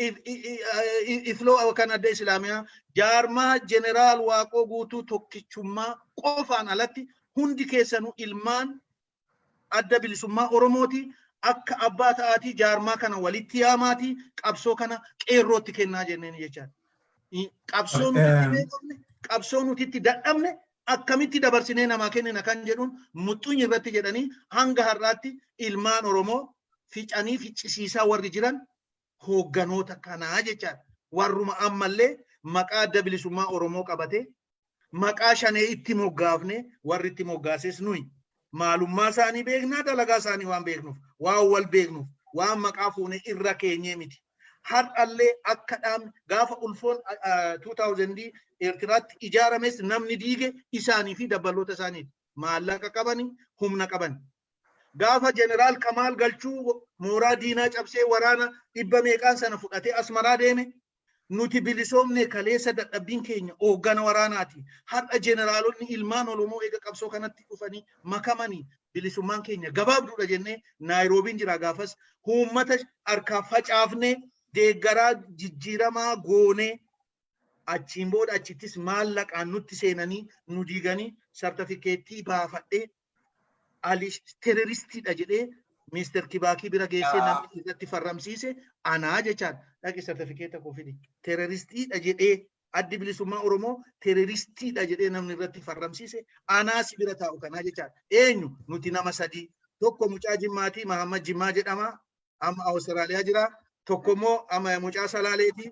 Speaker 3: Ifloo kan Adda Islaamiyaa, jaarmaa Jeneraal Waaqoo Guutuu tokkichummaa qofaan alatti hundi keessanuu ilmaan Adda Bilisummaa Oromooti. Akka abbaa ta'aatii jaarmaa kana walitti yaamaatii qabsoo kana qeerrootti kennaa jenneen jechaadha. Qabsoo nuti itti beekamne, qabsoo nuti itti dadhabne akkamitti dabarsinee namaa kennina kan jedhuun muxxuny irratti jedhanii hanga har'aatti ilmaan Oromoo ficanii ficcisiisaa warri jiran hoogganoota kanaa jechaadha. Warruma ammallee maqaa Adda Bilisummaa Oromoo qabatee, maqaa Shanee itti moggaafne, warri itti moggaases nuyi. Maalummaa isaanii beeknaa, dalagaa isaanii waan beeknuuf, waan wal beeknuuf, waan maqaa fuunee irra keenyee miti. Har'allee akka dhaabni gaafa ulfoon 2000 Eertiraatti ijaarames namni diige isaanii fi dabballoota isaaniiti. Maallaqa qabani, humna qabani. Gaafa Jeneraal Kamaal Galchuu mooraa diinaa cabsee waraana dhibba meeqaan sana fudhatee Asmaraa deeme, nuti bilisoomne, kaleessa dadhabbiin keenya hooggana waraanaati. Har'a jeneraalonni ilmaan Oromoo eega qabsoo kanatti dhufanii makamanii bilisummaan keenya gabaabduudha jennee Naayiroobiin jira gaafas uummata harkaa facaafnee, deeggaraa jijjiiramaa goonee, achiin booda achittis maallaqaan nutti seenanii nu diiganii, sartifikeettii baafadhee ali terroristiidha jedhee Mister Kibaakii bira geessee namni irratti farramsiise anaa jechaadha. Dhaqi, sartifikeeta koo fidi. Terroristiidha jedhee, Addi Bilisummaa Oromoo terroristiidha jedhee namni irratti farramsiise anaa si bira taa'u kanaa jechaadha. Eenyu nuti? Nama sadii. Tokko mucaa Jimmaatii, Mahammad Jimmaa jedhama. Amma Awustiraaliyaa jira. Tokko immoo amma mucaa Salaaleeti.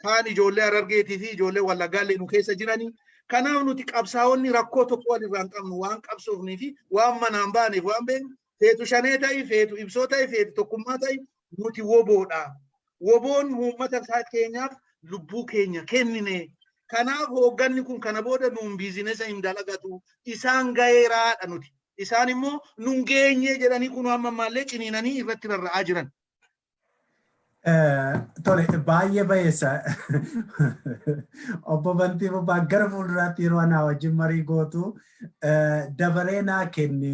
Speaker 3: Kaan ijoollee Harargeetii fi ijoollee Wallaggaallee nu keessa jiranii. Kanaaf nuti qabsaa'onni rakkoo tokko wal irraa hin qabnu. Waan qabsoofnii fi waan manaan baaneef waan beeknu, feetu shanee ta'i, feetu ibsoo ta'i, feetu tokkummaa ta'i, nuti WBOdha. WBOn uummata isaa keenyaaf lubbuu keenya kennine. Kanaaf hoogganni kun kana booda nuun business hin dalagatu. Isaan gaheeraadha nuti. Isaan immoo nun geenyee jedhanii kun amma ammaallee ciniinanii irratti rarra'aa jiran.
Speaker 2: Tole, baay'ee bayeessa. Obbo Bantii Fufaa, gara fuulduraatti yeroo anaa wajjin marii gootu dabaree naa kenni.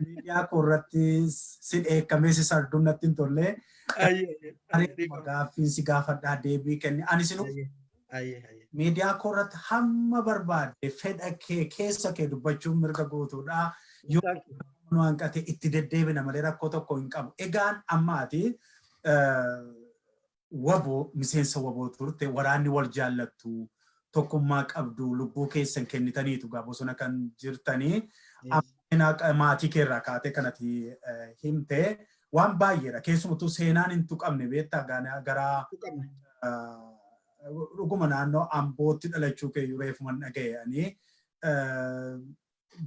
Speaker 2: Miidiyaa koo irratti si dheekkamee si sarduun natti hin tolle. Gaaffiin si gaafadhaa, deebii kenni. Ani sinu miidiyaa koo irratti hamma barbaadde fedha kee keessa kee dubbachuun mirga guutuudha. Yoo nu hanqate itti deddeebina malee rakkoo tokko hin qabu. Egaan ammaati WBO, miseensa WBO turte, waraanni wal jaallattu, tokkummaa qabdu, lubbuu keessan kennitaniitu gaa bosona kan jirtanii. Maatii keerraa kaatee kanati himte waan baay'eedha. Keessumattuu seenaan hin tuqamne beektaa gara dhuguma naannoo Ambootti dhalachuu kee reefuman dhaga'e.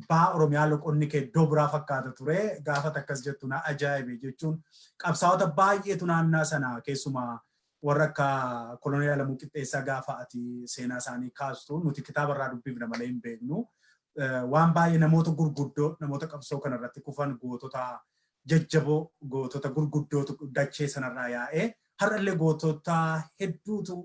Speaker 2: Baa Oromiyaa loqonni kee iddoo biraa fakkaata ture. Gaafa akkas jettu na ajaa'ibe. Jechuun qabsaa'ota baay'eetu naannaa sana, keessumaa warra akka Koloneel Alamuu Qixxeessaa, gaafa ati seenaa isaanii kaastu nuti kitaaba irraa dubbifna malee hin beeknu. Waan baay'ee namoota gurguddoo, namoota qabsoo kanarratti kufan, gootota jajjaboo, gootota gurguddootu dachee sanarraa yaa'ee har'allee gootota hedduutu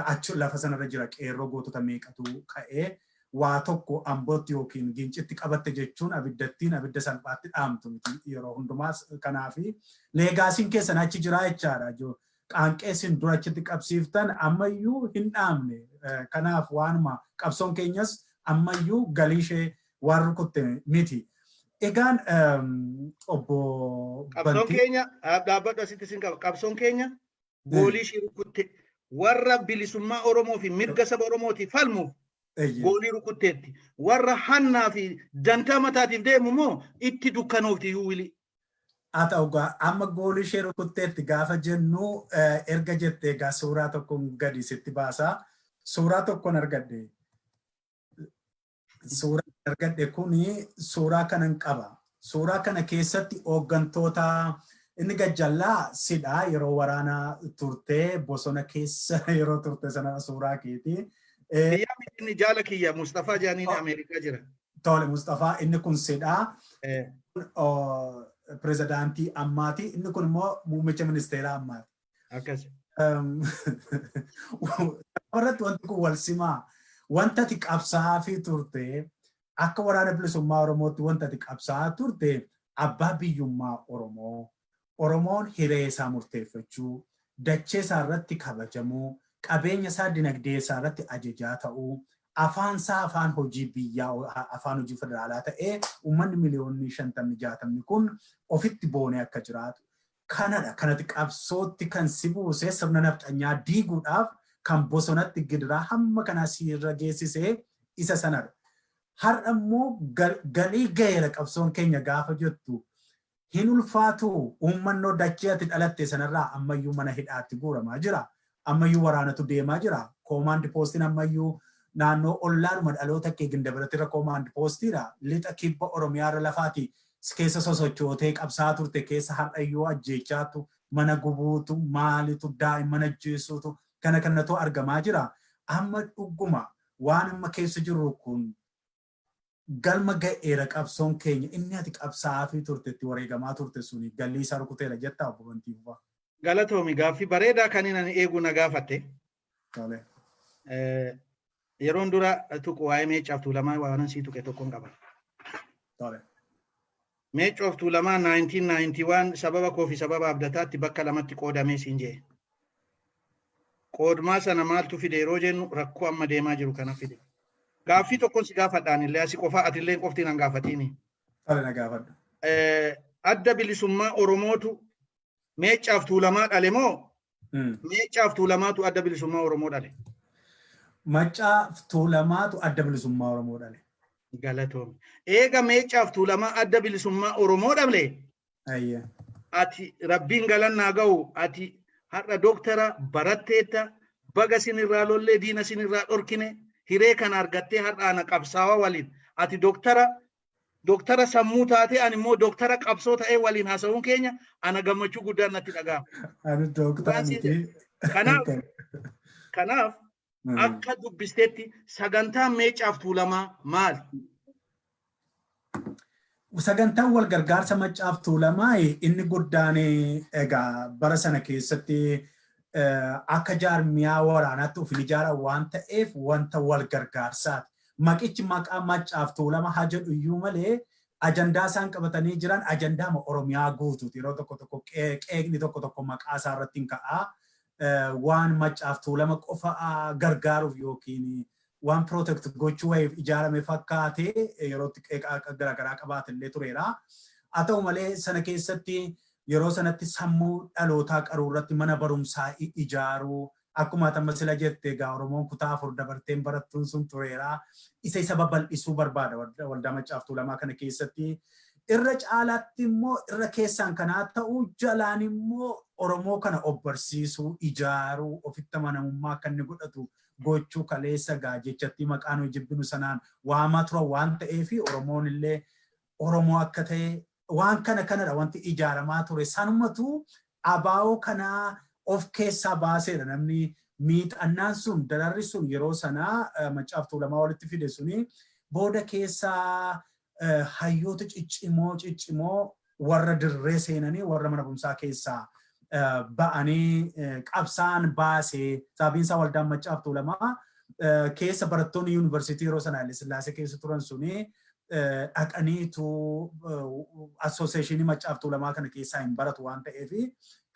Speaker 2: achi lafa sanarra jira. Qeerroo gootota meeqatu ka'ee waa tokko Ambootti yookiin Gincitti qabatte jechuun abiddattiin abidda salphaatti dhaamtu miti yeroo hundumaas. Kanaafi legacyn keessan achi jira jechaadha. Qaanqee isin dura achitti qabsiiftan ammayyuu hin dhaamne. Kanaaf waanuma qabsoon keenyas ammayyuu galii ishee waan rukutte miti. Egaan obbo
Speaker 3: Qabsoon keenya, dhaabbadhu, asitti isin qaba. Qabsoon keenya goolii ishee rukutte. Warra bilisummaa Oromoo fi mirga saba Oromootiif falmuuf goolii rukutteetti. Warra hannaa fi dantaa mataatiif deemu immoo itti dukkanoofti iyyuu wili.
Speaker 2: Haa ta'u gaa, amma goolii ishee rukutteetti gaafa jennu, erga jettee egaa suuraa tokkoon gadi sitti baasaa. Suuraa tokkoon argadhe. Suuraa argadhe kuni suuraa kanan qaba. Suuraa kana keessatti hooggantoota, inni gajjallaa sidha, yeroo waraanaa turte, bosona keessa yeroo turte sana suuraa keeti.
Speaker 3: Biyyaa miti, inni jaala kiyya Mustafaa Jaaniin Ameerikaa jira.
Speaker 2: Tole, Mustafaa, inni kun sidha. Pirezidaantii ammaati. Inni kun immoo muummicha ministeeraa ammaati.
Speaker 3: Akkas.
Speaker 2: Irratti wanti kun wal simaa. Wanta ati qabsaa'aa fi turte, akka Waraana Bilisummaa Oromootti wanta ati qabsaa'aa turte abbaa biyyummaa Oromoo, Oromoon hiree isaa murteeffachuu, dachee isaa irratti kabajamuu, qabeenya isaa, dinagdee isaa irratti ajajaa ta'uu, afaan isaa afaan hojii biyyaa, afaan hojii federaalaa ta'ee uummanni miliyoonni 50, 60 kun ofitti boonee akka jiraatu. Kanadha. Kanatti qabsootti kan si buuse, sirna nafxanyaa diiguudhaaf kan bosonatti gidiraa hamma kanaa siirra geessisee isa sanadha. Har'a immoo galii gaheera qabsoon keenya gaafa jettu hin ulfaatu? Uummannoo dachee ati dhalatte sanarraa ammayyuu mana hidhaatti guuramaa jira. Ammayyuu waraanatu deemaa jira. Command postiin ammayyuu naannoo ollaadhuma dhaloota kee Gindabaratti command postiidha. Lixa kibba Oromiyaarra lafaati keessa sosochootee qabsaa turte keessa har'ayyuu ajjeechaatu, mana gubuutu, maalitu, daa'imman ajjeesuutu, kana kanatu argamaa jira. Amma dhuguma waan amma keessa jirru kun galma ga'eera qabsoon keenya inni ati qabsaa'aa fi turte, itti wareegamaa turte suni galii isaa rukuteera jettaa, obbo Bantii Fufaa?
Speaker 3: Galatoomi, gaaffii bareedaa kan inni eegu na gaafatte. Yeroon dura tuqu waa'ee Meeccaaf Tuulamaa waan sii tuqe tokkoon qaba. Meeccaaf Tuulamaa 1991 sababa koo fi sababa Abdataatti bakka lamatti qoodamee siin jee. Qoodmaa sana maaltu fide yeroo jennu, rakkoo amma deemaa jiru kana fide. Gaaffii tokkoon si gaafadhaan illee, asi qofa, atillee qofti nan gaafatini.
Speaker 2: Tole, na gaafadhu.
Speaker 3: Adda Bilisummaa Oromootu Meeccaaf Tuulamaa dhale moo Meeccaaf Tuulamaatu Adda Bilisummaa Oromoo dhale?
Speaker 2: Maccaaf Tuulamaatu Adda Bilisummaa Oromoo dhale.
Speaker 3: Galatoomi. Eega Meeccaaf Tuulamaa Adda Bilisummaa Oromoo dhale, ati Rabbiin galannaa ga'u, ati har'a dooktara baratteetta, baga sinirraa lollee diina sinirraa dhorkine, hiree kana argattee har'a ana qabsaawaa waliin, ati dooktara sammuu taatee, ani immoo dooktara qabsoo ta'ee waliin haasa'uun keenya ana gammachuu guddaan natti dhaga'ama.
Speaker 2: Ani dooktara miti.
Speaker 3: Kanaaf akka dubbisteetti sagantaan Meeccaaf Tuulamaa maali?
Speaker 2: Sagantaan wal gargaarsa Maccaaf Tuulamaa inni guddaan egaa bara sana keessatti akka jaarmiyaa waraanaatti of hin ijaaran waan ta'eef wanta wal gargaarsaati. Maqichi maqaa Maccaaf Tuulama haa jedhu iyyuu malee ajandaa isaan qabatanii jiran ajandaama Oromiyaa guutuuti. Yeroo tokko tokko qeeqni tokko tokko maqaa isaa irratti hin ka'a. Waan Maccaaf Tuulama qofa gargaaruuf yookiin waan protect gochuu wayiif ijaarame fakkaatee yerootti qeeqa garaagaraa qabaate illee tureera. Haa ta'u malee, sana keessatti yeroo sanatti sammuu dhalootaa qaruu irratti mana barumsaa ijaaruu, akkuma amma sila jette egaa Oromoon kutaa 4 dabarteen barattuun sun tureera. Isa babal'isuu barbaada waldaa Maccaaf Tuulamaa kana keessatti. Irra caalaatti immoo irra keessaan kanaa ta'u, jalaan immoo Oromoo kana of barsiisuu, ijaaruu, ofitti amanamummaa akka inni godhatu gochuu, kaleessa gaa jechatti maqaa nuyi jibbinu sanaan waamaa turan waan ta'eef, Oromoon illee Oromoo akka ta'e waan kana kanadha wanti ijaaramaa ture. Sanumatu abaa'oo kanaa of keessaa baaseedha. Namni miixannaan sun, dararri sun yeroo sanaa Maccaaf Tuulamaa walitti fide suni booda keessaa hayyoota ciccimoo ciccimoo warra dirree seenanii, warra mana barumsaa keessaa ba'anii qabsaan baasee. Sababiin isaa waldaan Maccaaf Tuulamaa keessa barattoonni yuunivarsiitii yeroo sana Haile Sillaasee keessa turan suni dhaqaniitu associationii Maccaaf Tuulamaa kana keessaa hin baratu waan ta'eef,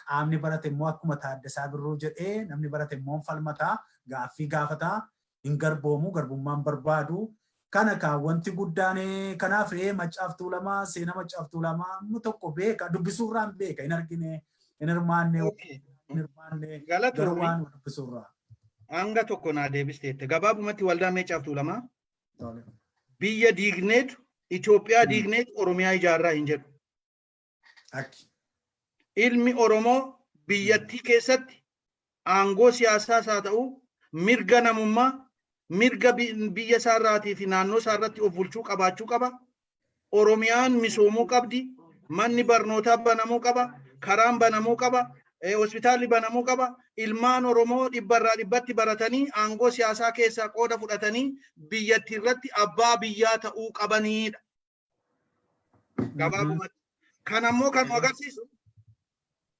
Speaker 2: qaamni barate immoo akkuma Taaddasaa Birruu jedhee, namni barate immoo falmataa, gaaffii gaafataa, hin garboomu, garbummaan barbaadu. Kana kaa wanti guddaan kanaaf Maccaaf Tuulamaa, seenaa Maccaaf Tuulamaa amma tokko beeka, dubbisuurraan beeka, hin argine, hin hirmaanne, hin hirmaanne, garuu waan dubbisuurraa.
Speaker 3: Hanga tokko naa deebisteette. Gabaabumatti waldaa Meeccaaf Tuulamaa biyya diigneetu, Itoophiyaa diigneetu Oromiyaa ijaarraa hin jedhu. Ilmi Oromoo biyyattii keessatti aangoo siyaasaas haa ta'u, mirga namummaa, mirga biyya isaarraatii fi naannoo isaarratti of bulchuu qabaachuu qaba. Oromiyaan misoomuu qabdi. Manni barnootaa banamuu qaba. Karaan banamuu qaba. Hospitaalli banamuu qaba. Ilmaan Oromoo dhibbarraa dhibbatti baratanii aangoo siyaasaa keessaa qooda fudhatanii biyyattii irratti abbaa biyyaa ta'uu qabanidha. Gabaabumatti. Kan ammoo kan nu agarsiisu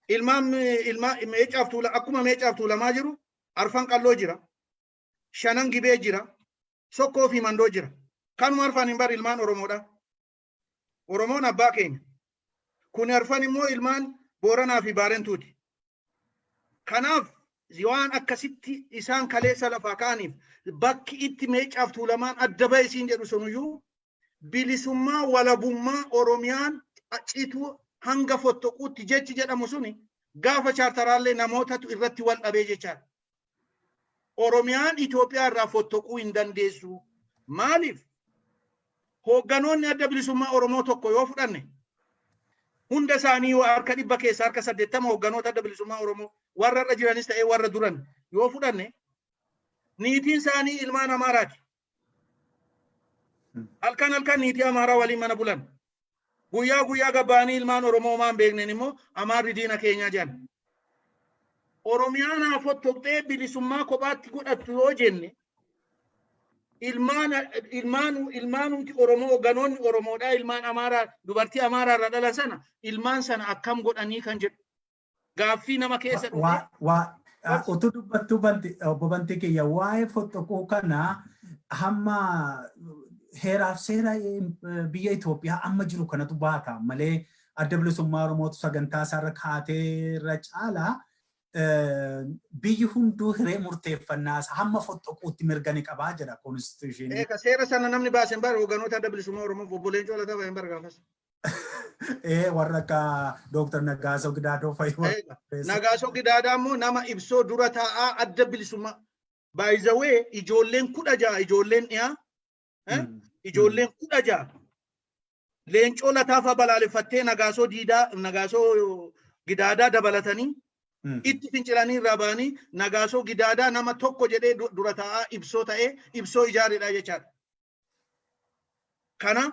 Speaker 3: ilmaan ilmaan Meecaaf Tuula, akkuma Meecaaf Tuulamaa jiru, Arfan Qalloo jira. Shanan Gibee jira. Sokkoo fi Mandoo jira. Kanuma arfan hin bar ilmaan Oromoodha. Oromoon abbaa keenya. Kun arfan immoo ilmaan Booranaa fi Baarentuuti. Kanaaf waan akkasitti isaan kaleessa lafaa ka'aniif, bakki itti Meecaaf Tuulamaan adda ba'e siin jedhu sunuyyuu bilisummaa walabummaa Oromiyaan cituu hanga fottoquutti jechi jedhamu suni gaafa chaartaraallee namootatu irratti wal dhabee jechaadha. Oromiyaan Itoophiyaa irraa fottoquu hin dandeessu. Maaliif? Hoogganoonni Adda Bilisummaa Oromoo tokko yoo fudhanne, hunda isaanii yoo harka 100 keessaa harka 80 hoogganoota Adda Bilisummaa Oromoo warra irra jiranis ta'ee warra duran yoo fudhanne, niitiin isaanii ilmaan Amaaraati. Halkan halkan niitii Amaaraa waliin mana bulan. Guyyaa guyyaa gabbaanii ilmaan Oromoo maan beekneen immoo Amaarri diina keenyaa jedhan. Oromiyaan haa fottoqxee bilisummaa kophaatti godhattu yoo jenne, ilmaan ilmaan ilmaanumti Oromoo hogganoonni Oromoodhaa ilmaan Amaaraa dubartii Amaaraa irraa dhalan sana ilmaan sana akkam godhanii kan jedhu gaaffii nama keessa dhufe.
Speaker 2: Waa utuu dubbattuu banti, obbo Bantii kiyya, waa'ee fottoquu kana hamma heeraaf seera biyya Itoophiyaa amma jiru kanatu baata malee, Adda Bilisummaa Oromootu sagantaa isaarra kaatee irra caalaa biyyi hunduu hiree murteeffannaa isaa hamma fottoquutti mirga ni qabaa jedha constitutionii.
Speaker 3: Eeka seera sana namni baase hin bara hoogganoota Adda Bilisummaa Oromoo obbo Leencoo Lataa hin bara gaafas.
Speaker 2: Warra akka Dooktar Nagaasoo Gidaadoo fa'i.
Speaker 3: Nagaasoo Gidaadaa immoo nama ibsoo dura taa'aa Adda Bilisummaa. By the way, ijoolleen 16, ijoolleen dhiyaa, ijoolleen 16 Leencoo Lataafaa balaaleffattee Nagaasoo Diidaa, Nagaasoo Gidaadaa dabalatanii itti fincilanii irraa ba'anii, Nagaasoo Gidaadaa nama tokko jedhee dura taa'aa ibsoo ta'ee ibsoo ijaareedha jechaadha. Kana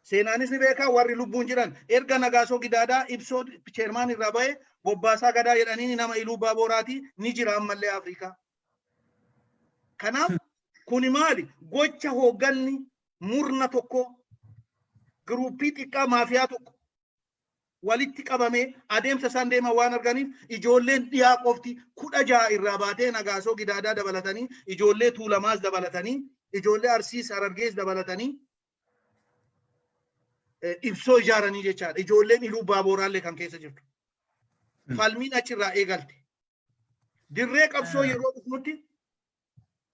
Speaker 3: seenaanis ni beekaa warri lubbuun jiran. Erga Nagaasoo Gidaadaa ibsoo chairman irraa ba'e, Bobbaasaa Gadaa jedhanii nama Iluu Baaboraati ni jira ammallee Afrikaa. Kanaaf kuni maali? Gocha hoogganni murna tokko, group xiqqaa maafiyaa tokko walitti qabamee adeemsa isaan deeman waan arganiif, ijoolleen dhiyaa qofti 16 irraa baatee, Nagaasoo Gidaadaa dabalatanii, ijoollee Tuulamaas dabalatanii, ijoollee Arsiis Harargees dabalatanii ibsoo ijaaranii jechaadha. Ijoolleen Iluu Baabooraallee kan keessa jirtu. Falmiin achirraa eegalte. Dirree qabsoo yeroo dhufnutti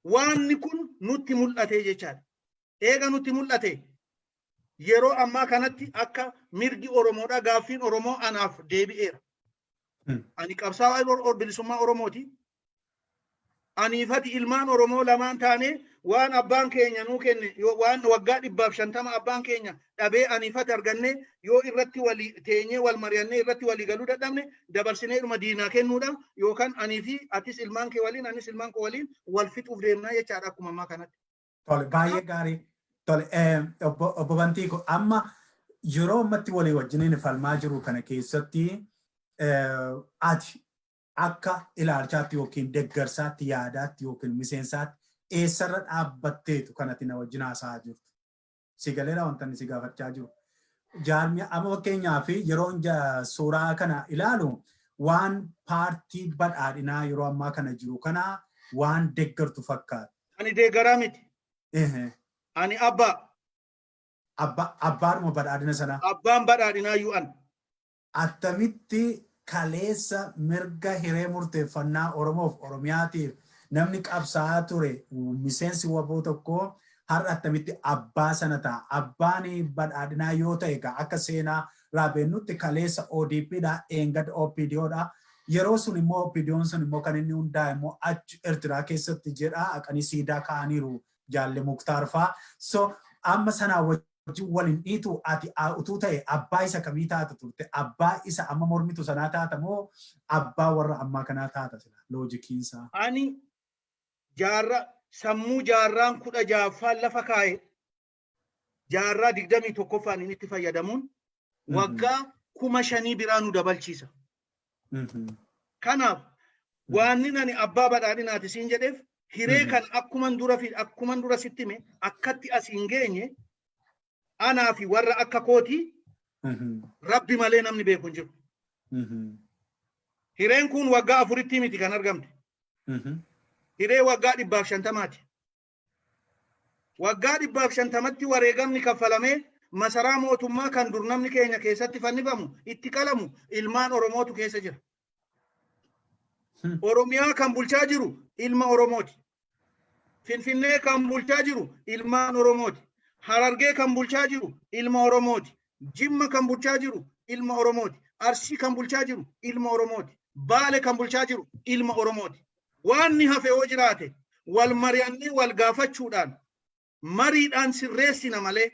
Speaker 3: waanni kun nutti mul'ate jechaadha. Eega nutti mul'ate, yeroo ammaa kanatti akka mirgi Oromoodha, gaaffiin Oromoo anaaf deebi'eera. Ani qabsaa'aa bilisummaa Oromooti. Aniifati ilmaan Oromoo lamaan taanee waan abbaan keenya nuu kenne, waan waggaa 150 abbaan keenya dhabee aniifati arganne, yoo irratti walii teenyee wal mari'annee irratti walii galuu dadhabne, dabarsinee dhuma diinaa kennuudha, yookaan anii fi atis ilmaan kee waliin, anis ilmaan koo waliin wal fixuuf deemnaa jechaadha akkuma ammaa kanatti.
Speaker 2: Tole, baay'ee gaarii. Tole, obbo Bantii, amma yeroo ammatti walii wajjiniin falmaa jiru kana keessatti ati akka ilaalchaatti yookiin deeggarsaatti, yaadaatti yookiin miseensaatti eessarra dhaabbatteetu kanatti na wajjin haasa'aa jirtu? Si galeera wanta inni si gaafachaa jiru? Jaarmi amma fakkeenyaaf yeroo suuraa kana ilaalu waan paartii badhaadhinaa yeroo ammaa kana jiru kana waan deeggartu fakkaata.
Speaker 3: Ani deeggaraa miti. Ani abbaa.
Speaker 2: Abbaadhuma badhaadhina sanaa.
Speaker 3: Abbaan badhaadhinaa iyyuu an.
Speaker 2: Attamitti kaleessa mirga hiree murteeffannaa Oromoof Oromiyaatiif namni qabsaa'aa ture, miseensi WBO tokko, har'a attamitti abbaa sana ta'a? Abbaan badhaadhinaa yoo ta'e egaa akka seenaa raabeennutti kaleessa ODP dha, eengada OPDO dha. Yeroo sun immoo OPDOn sun immoo kan inni hundaa'e immoo achi Eertiraa keessatti jedha, haqanii siidaa kaa'aniiru jaalle Muktaar fa'aa. So amma sanaa wajjin waliin dhiitu, ati utuu ta'e abbaa isa kamii taata turte? Abbaa isa amma mormitu sanaa taata moo abbaa warra ammaa kanaa taata sila loojikiinsaa?
Speaker 3: Ani jaarraa sammuu jaarraan 16ffaan lafa kaa'e jaarraa 21ffaan inni itti fayyadamuun waggaa 5000 biraa nu dabalchiisa. Kanaaf waanni ani abbaa badhaadhinaati siin jedheef, hiree kan akkuman dura sitti hime, akkatti as hin geenye anaa fi warra akka kootii Rabbi malee namni beeku hin jiru. Hireen kun waggaa 4tti miti kan argamte. Hiree waggaa 150ti. Waggaa 150tti wareegamni kaffalamee masaraa mootummaa kan dur namni keenya keessatti fannifamu, itti qalamu, ilmaan Oromootu keessa jira. Oromiyaa kan bulchaa jiru ilma Oromooti. Finfinnee kan bulchaa jiru ilmaan Oromooti. Harargee kan bulchaa jiru ilma Oromooti. Jimma kan bulchaa jiru ilma Oromooti. Arsii kan bulchaa jiru ilma Oromooti. Baale kan bulchaa jiru ilma Oromooti. Waan ni hafe yoo jiraate wal mari'annee wal gaafachuudhaan mariidhaan sirreessina malee,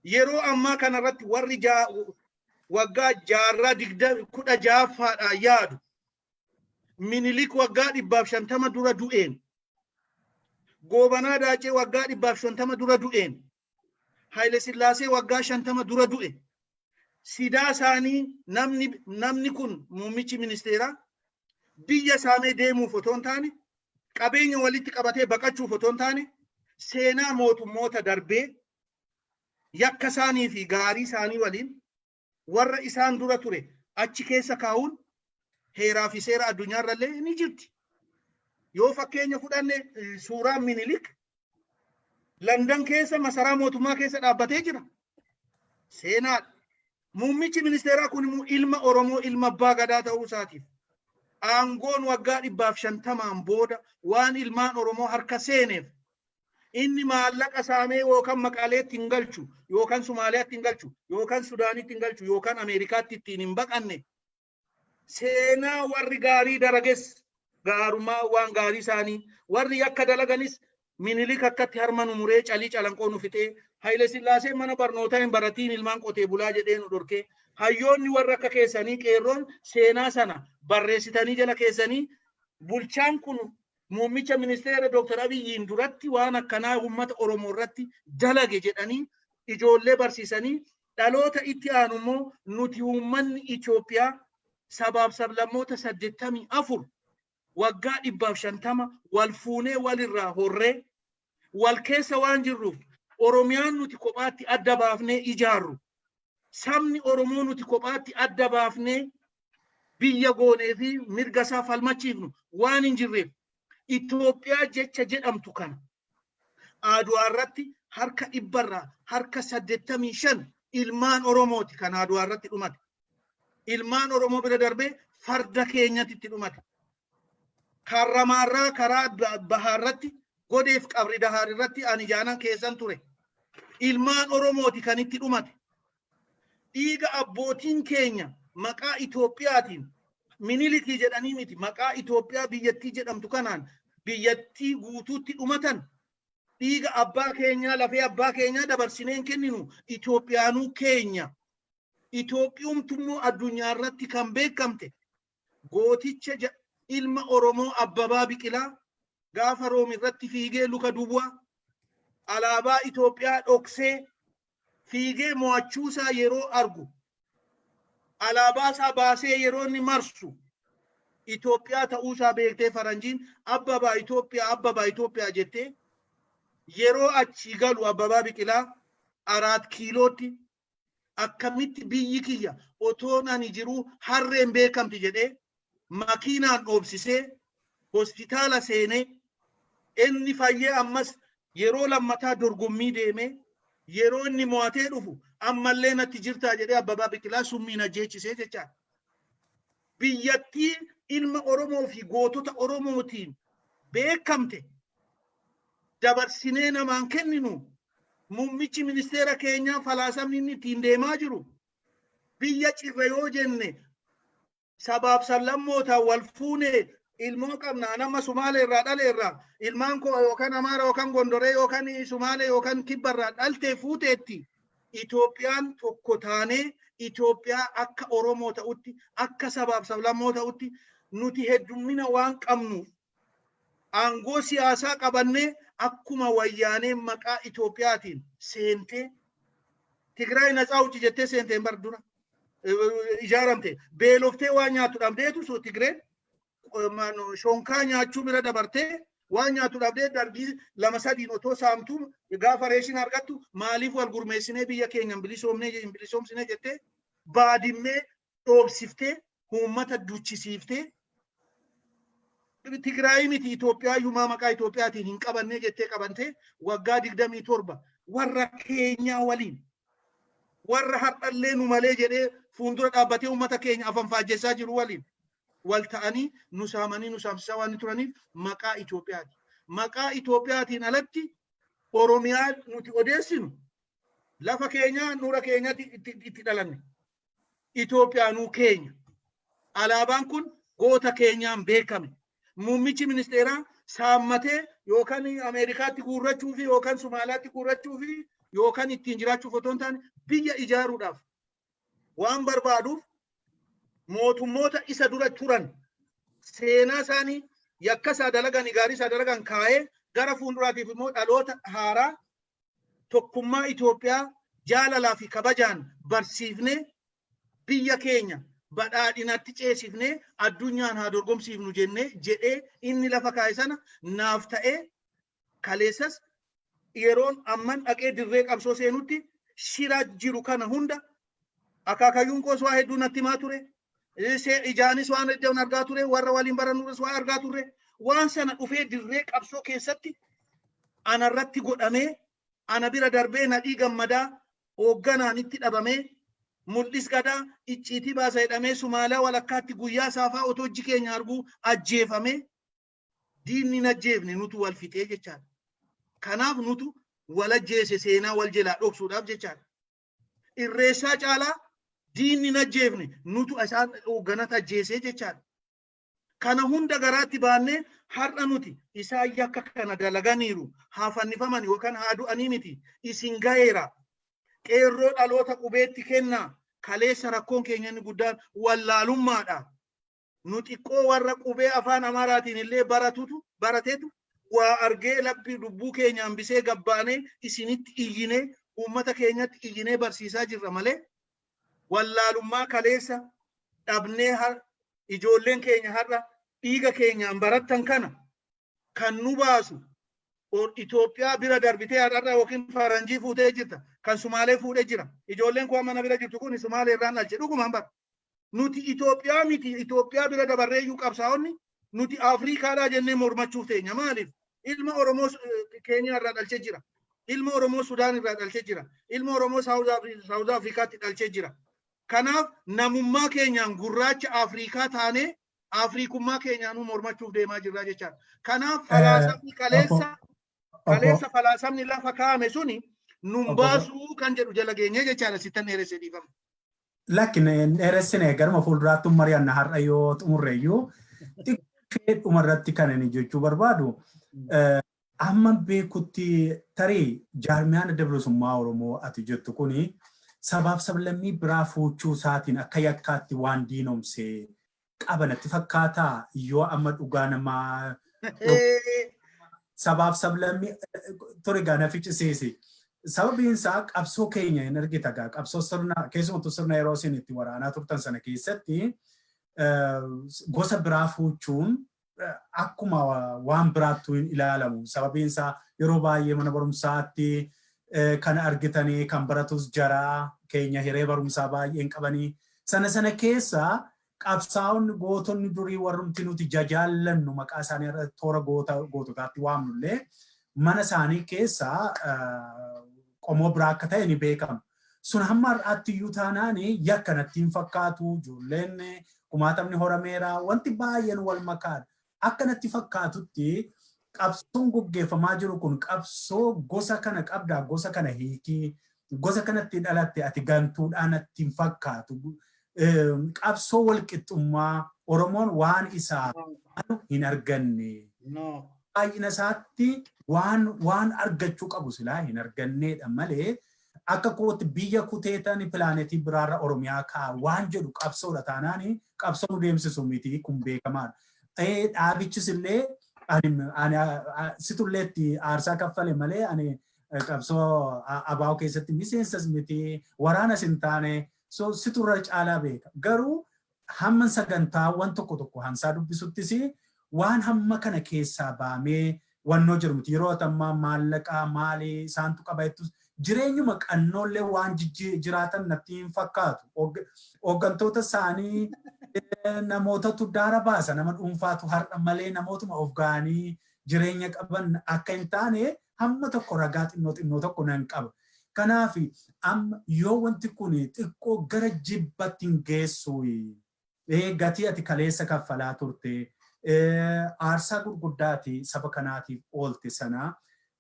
Speaker 3: yeroo ammaa kanarratti warri waggaa jaarraa 16ffaadhaan yaadu, Minilik waggaa 150 dura du'een, Goobanaa Daacee waggaa 150 dura du'een, Haayile Sillaasee waggaa 50 dura du'e, sidaa isaanii namni kun muummichi ministeeraa biyya saamee deemuuf otoo hin taane, qabeenya walitti qabatee baqachuuf otoo hin taane, seenaa mootummoota darbee yakka isaanii fi gaarii isaanii waliin warra isaan dura ture achi keessa kaa'uun heeraa fi seera addunyaarrallee ni jirti. Yoo fakkeenya fudhanne, suuraan Minilik Landan keessa masaraa mootummaa keessa dhaabbatee jira. Seenaadha. Muummichi ministeeraa kun immoo ilma Oromoo, ilma abbaa gadaa ta'uu isaatiif aangoon waggaa 150n booda waan ilmaan Oromoo harka seeneef Inni maallaqa saamee yookaan Maqaleetti hin galchu, yookaan Somaaliyaatti hin galchu, yookaan Sudaanitti hin galchu, yookaan Ameerikaatti ittiin hin baqanne. Seenaa warri gaarii dalages gaarummaa waan gaarii isaanii, warri yakka dalaganis Minilik akkatti harma nu muree calii calanqoo nu fixee, Haile Sillaasee mana barnootaa hin baratiin ilmaan qotee bulaa jedhee nu dhorkee, hayyoonni warra akka keessanii qeerroon seenaa sana barreessitanii jala keessanii bulchaan kun muummicha ministeera Dr. Abiyyiin duratti waan akkanaa uummata Oromoo irratti dalage jedhanii ijoollee barsiisanii dhaloota itti aanu immoo nuti uummanni Itoophiyaa sabaaf sablammoota 84 waggaa 150 wal fuunee walirraa horree wal keessa waan jirruuf, Oromiyaan nuti kophaatti adda baafnee ijaarru, sabni Oromoo nuti kophaatti adda baafnee biyya goonee fi mirga isaa falmachiifnu waan hin jirreef, Itoophiyaa jecha jedhamtu kana Aduwaa irratti harka dhibbarraa harka 85 ilmaan Oromooti kan Aduwaa irratti dhumate. Ilmaan Oromoo bira darbee farda keenyatti itti dhumate. Karramaarraa karaa bahaa irratti, Godeef Qabri Dahaar irratti ani jaanan keessan ture. Ilmaan Oromooti kan itti dhumate. Dhiiga abbootiin keenya maqaa Itoophiyaatiin, Minilikii jedhanii miti, maqaa Itoophiyaa biyyattii jedhamtu kanaan biyyattii guutuutti dhumatan, dhiiga abbaa keenyaa, lafee abbaa keenyaa dabarsinee hin kenninu. Itoophiyaanuu keenya. Itoophiyumtummoo addunyaa irratti kan beekamte gooticha ilma Oromoo Abbabaa Biqilaa gaafa Room irratti fiigee luka duwwaa alaabaa Itoophiyaa dhoksee fiigee mo'achuusaa yeroo argu, alaabaa isaa baasee yeroo inni marsu Itoophiyaa ta'uusaa beektee faranjiin "Abbabaa Itoophiyaa, Abbabaa Itoophiyaa" jettee yeroo achii galu, Abbabaa Biqilaa Araat Kiilootti "Akkamitti biyyi kiyya otoon ani jiruu harreen beekamti?" jedhee makiinaan dhoobsisee hospitaala seenee, inni fayyee ammas yeroo lammataa dorgommii deemee yeroo inni mo'atee dhufu, "Ammallee natti jirtaa?" jedhee Abbabaa Biqilaa summiin ajjeechisee jechaadha. Biyyattii ilma Oromoo fi gootota Oromootiin beekamte dabarsinee namaan kenninu. Muummichi ministeera keenyaa falaasamni inni ittiin deemaa jiru, biyya cirra yoo jenne sabaaf sablammootaan wal fuunee ilmoo qabna. Nama Sumaalee irraa dhale irraa ilmaan koo yookaan Amaara yookaan Gondoree yookaan Sumaalee yookaan Kibba irraa dhaltee fuuteetti. Itoophiyaan tokko taanee Itoophiyaa akka Oromoo ta'utti, akka sabaaf sablammoo ta'utti, nuti heddummina waan qabnuuf aangoo siyaasaa qabannee akkuma Wayyaaneen maqaa Itoophiyaatiin seentee "Tigraay natsaa wucci" jettee seenteen bar dura ijaaramte, beeloftee waan nyaattu dhabdeetu. So Tigreen shonkaa nyaachuu bira dabartee waan nyaattu dhabdee dargii lama sadiin otoo saamtuu gaafa ration argattu, "Maaliif wal gurmeessinee biyya keenya hin bilisoomnee, hin bilisoomsine?" jettee Baadimmee dhoobsiftee uummata duchisiiftee, Tigraayii miti Itoophiyaa yumaa maqaa Itoophiyaatiin hin qabannee jettee qabantee waggaa 27 warra keenyaa waliin, warra har'allee nu malee jedhee fuuldura dhaabbatee uummata keenya afan faajjessaa jiru waliin wal ta'anii nu saamanii nu saamsisaa waan turaniif maqaa Itoophiyaati. Maqaa Itoophiyaatiin alatti Oromiyaa nuti odeessinu lafa keenyaa nuura keenyatti itti dhalanne. Itoophiyaanuu keenya. Alaabaan kun goota keenyaan beekame. Muummichi ministeeraa saammatee yookaan Ameerikaatti guurrachuu fi yookaan Somaaliyaatti guurrachuu fi yookaan ittiin jiraachuuf otoo hin taane biyya ijaaruudhaaf waan barbaaduuf, mootummoota isa dura turan seenaa isaanii, yakka isaa dalagan, gaarii isaa dalagan kaa'ee, gara fuulduraatiif immoo dhaloota haaraa tokkummaa Itoophiyaa jaalalaa fi kabajaan barsiifnee biyya keenya badhaadhinatti ceesifnee addunyaan haa dorgomsiifnu jennee jedhee inni lafa kaa'e sana naaf ta'ee kaleessas yeroon amman dhaqee dirree qabsoo seenutti shira jiru kana hunda akaakayyuun koos waa hedduu natti himaa ture. Ijaanis waan hedduun argaa ture, warra waliin barannurras waa argaa turre. Waan sana dhufee dirree qabsoo keessatti anarratti godhamee, ana bira darbee Nadhii Gammadaa hoogganaan itti dhabamee, Mul'is Gadaa icciitii baasa jedhamee Sumaaliyaa walakkaatti guyyaa saafaa otoo ijji keenya arguu ajjeefamee, diinni hin ajjeefne, nutu wal fixee jechaadha. Kanaaf nutu wal ajjeese seenaa wal jalaa dhoksuudhaaf jechaadha. Irreessaa caalaa diinni hin ajjeefne, nutu isaan hoogganata ajjeesee jechaadha. Kana hunda garaatti baannee har'a nuti isaan yakka kana dalaganiiru haa fannifaman yookaan haa du'anii miti, isin gaheera. Qeerroo dhaloota qubeetti kennaa. Kaleessa rakkoon keenya inni guddaan wallaalummaadha. Nu xiqqoo warra qubee afaan Amaaraatiin illee baratutu baratetu waa argee labbii lubbuu keenya hambisee gabbaanee isinitti iyyinee, uummata keenyatti iyyinee barsiisaa jirra malee, wallaalummaa kaleessa dhabnee ijoolleen keenya har'a dhiiga keenyaan barattan kana kan nu baasu Itoophiyaa bira darbitee har'arra yookiin faranjii fuutee jirta, kan Sumaalee fuudhee jira. Ijoolleen kun amma na bira jirtu kun Sumaalee irraan dhalche dhugumaan bara. Nuti Itoophiyaa miti, Itoophiyaa bira dabarreeyyuu qabsaa'onni nuti Afriikaadhaa jennee mormachuuf teenya. Maaliif? Ilma Oromoo Keeniyaa irraa dhalchee jira. Ilma Oromoo Sudaan irraa dhalchee jira. Ilma Oromoo Saawuz Afrikaatti dhalchee jira. Kanaaf namummaa keenyaan gurraacha Afriikaa taanee Afriikummaa keenyaanuu mormachuuf deemaa jirra jechaadha. Kanaaf falaasamni kaleessa falaasamni lafa kaa'ame suni nun baasuu kan jedhu jala geenyee jechaadha. Sittan dheeressee, dhiifama.
Speaker 2: Lakkin dheeressine, garuma fuulduraatti mari'anna. Har'a yoo xumurreeyyuu xiqqoo dhumarratti kan inni jechuu barbaadu, amma beekutti tarii jaarmiyaan Adda Bilisummaa Oromoo ati jettu kuni sabaaf sablammii biraa fuuchuu isaatiin akka yakkaatti waan diinomsee qaba natti fakkaataa, yoo amma dhugaa namaa sabaaf sablammii ture gaa na ficcisiisi. Sababiin isaa qabsoo keenya hin argita gaa, qabsoo sirna keessumattuu sirna yeroo isin itti waraanaa turtan sana keessatti gosa biraa fuuchuun akkuma waan biraattuu hin ilaalamu. Sababiin isaa yeroo baay'ee mana barumsaatti kan argitanii kan baratus jaraa keenya hiree barumsaa baay'een qabanii. Sana sana keessa qabsaa'onni gootonni durii warrumti nuti jajaallannu, maqaa isaanii irra toora goototaatti waamnullee, mana isaanii keessa qomoo biraa akka ta'e ni beekama. Sun hamma har'aatti iyyuu taanaan yakka natti hin fakkaatu. Ijoolleen kumaatamni horameera. Wanti baay'een wal makaadha. Akka natti fakkaatutti qabsoon gaggeeffamaa jiru kun qabsoo gosa kana qabdaa, gosa kana hiikii, gosa kanatti dhalatte ati gantuudhaan natti hin fakkaatu. Qabsoo walqixxummaa Oromoon waan isaa hin arganne. Baay'ina isaatti waan argachuu qabu silaa hin arganneedha malee, akka kootti biyya kuteetan pilaanetii biraarra Oromiyaa kaa waan jedhu qabsoodha taanaan qabsoo nu deemsisu miti, kun beekamaadha. Dhaabichis illee ani situllee itti aarsaa kaffale malee, ani qabsoo ABO keessatti miseensas miti, waraanas hin taane, so siturra caalaa beeka. Garuu hamma sagantaawwan tokko tokko hansaa dubbisuttis waan hamma kana keessaa baamee wannoo jiru miti. Yeroo ammaa maallaqaa maalii isaantu qaba jettus, jireenyuma qannoollee waan jiraatan natti hin fakkaatu. Hooggantoota isaanii namootatu daara baasa, nama dhuunfaatu har'a malee namootuma of ga'anii jireenya qaban akka hin taane hamma tokko ragaa xinnoo xinnoo tokko nan qaba. Kanaaf amma yoo wanti kun xiqqoo gara jibbatti hin geessu, gatii ati kaleessa kaffalaa turte, aarsaa gurguddaati saba kanaatiif oolte sana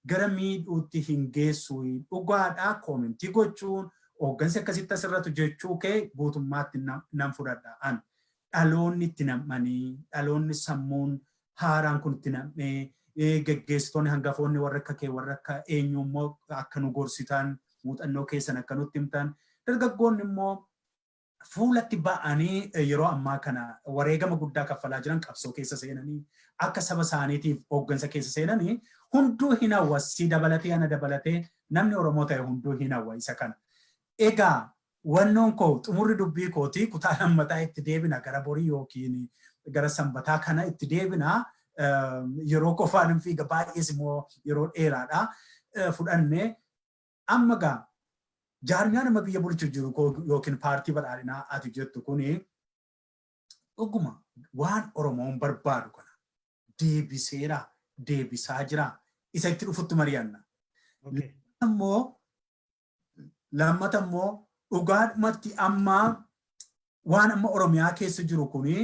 Speaker 2: gara miidhuutti hin geessu? Dhugaadhaa, comment gochuun hooggansi akkasitti asirratti jechuu kee guutummaatti nan fudhadha. An dhaloonni itti nam'anii, dhaloonni sammuun haaraan kun itti nam'ee, geggeessitoonni hangafoonni warra akka kee, warra akka eenyu immoo akka nu gorsitan, muuxannoo keessan akka nutti himtan, dargaggoonni immoo fuulatti ba'anii yeroo ammaa kana wareegama guddaa kaffalaa jiran qabsoo keessa seenanii akka saba isaaniitiif hooggansa keessa seenanii hunduu hin hawwa, si dabalatee, ana dabalatee, namni Oromoo ta'e hunduu hin hawwa isa kana. Egaa wannoon koo xumurri dubbii kooti, kutaa lammataa itti deebina, gara borii yookiin gara sanbataa kana itti deebina. Yeroo qofaan hin fiiga, baay'ees immoo yeroo dheeraadha fudhanne. Amma gaa jaarmiyaa nama biyya bulchu jiru yookiin paartii badhaadhinaa ati jettu kuni dhuguma waan Oromoon barbaadu kana deebiseera, deebisaa jira? Isa itti dhufutti mari'anna. Ammoo lammata immoo dhugaadhumatti amma waan amma Oromiyaa keessa jiru kuni,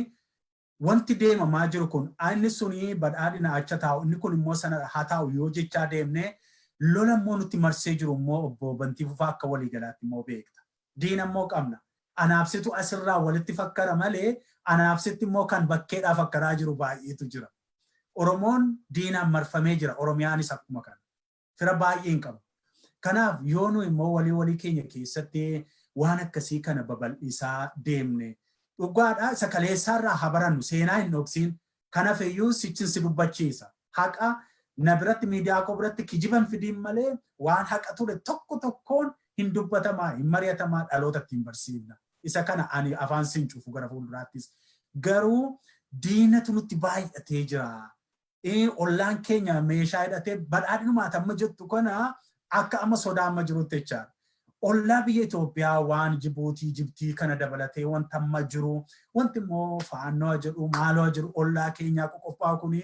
Speaker 2: wanti deemamaa jiru kun, inni suni badhaadhina acha taa'u, inni kun immoo sana haa taa'u yoo jechaa deemne Lola immoo nutti marsee jiru immoo obbo Bantii Fufaa akka waliigalaatti immoo beekta. Diina immoo qabna. Anaafsitu asirraa walitti fakkara malee anaafsitti immoo kan bakkeedhaa fakkaraa jiru baay'eetu jira. Oromoon diinaan marfamee jira. Oromiyaanis akkuma kana. Fira baay'ee hin qabu. Kanaaf yoo nu immoo walii walii keenya keessatti waan akkasii kana babal'isaa deemne, dhugaadha, isa kaleessaarraa haa barannu, seenaa hin dhoksiin. Kanaaf iyyuu sichin si dubbachiisa. Haqa na biratti, miidiyaa koo biratti kijiban fidiin malee waan haqa ture tokko tokkoon hin dubbatamaa, hin mari'atamaa, dhaloota ittiin barsiifna. Isa kana ani afaan sin cufu gara fuulduraattis. Garuu diinatu nutti baay'atee jira. Ollaan keenya meeshaa hidhatee badhaadhinumaati amma jettu kana akka amma sodaa amma jirutti jechaadha. Ollaa biyya Itoophiyaa waan Jibuutii, Jibtii kana dabalatee wanta amma jiru, wanti immoo faannoo jedhu, maaloo jedhu, ollaa keenyaa qoqophaa'u kuni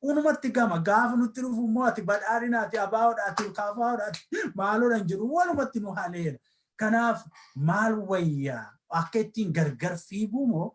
Speaker 2: unumatti gama. Gaafa nutti dhufu immoo ati badhaadhinaati, abaawoodhaati, kaafaa'oodhaati, maaloodhaan jedhu, walumatti nu haleela. Kanaaf maal wayyaa? Akka ittiin gargar fiiguu moo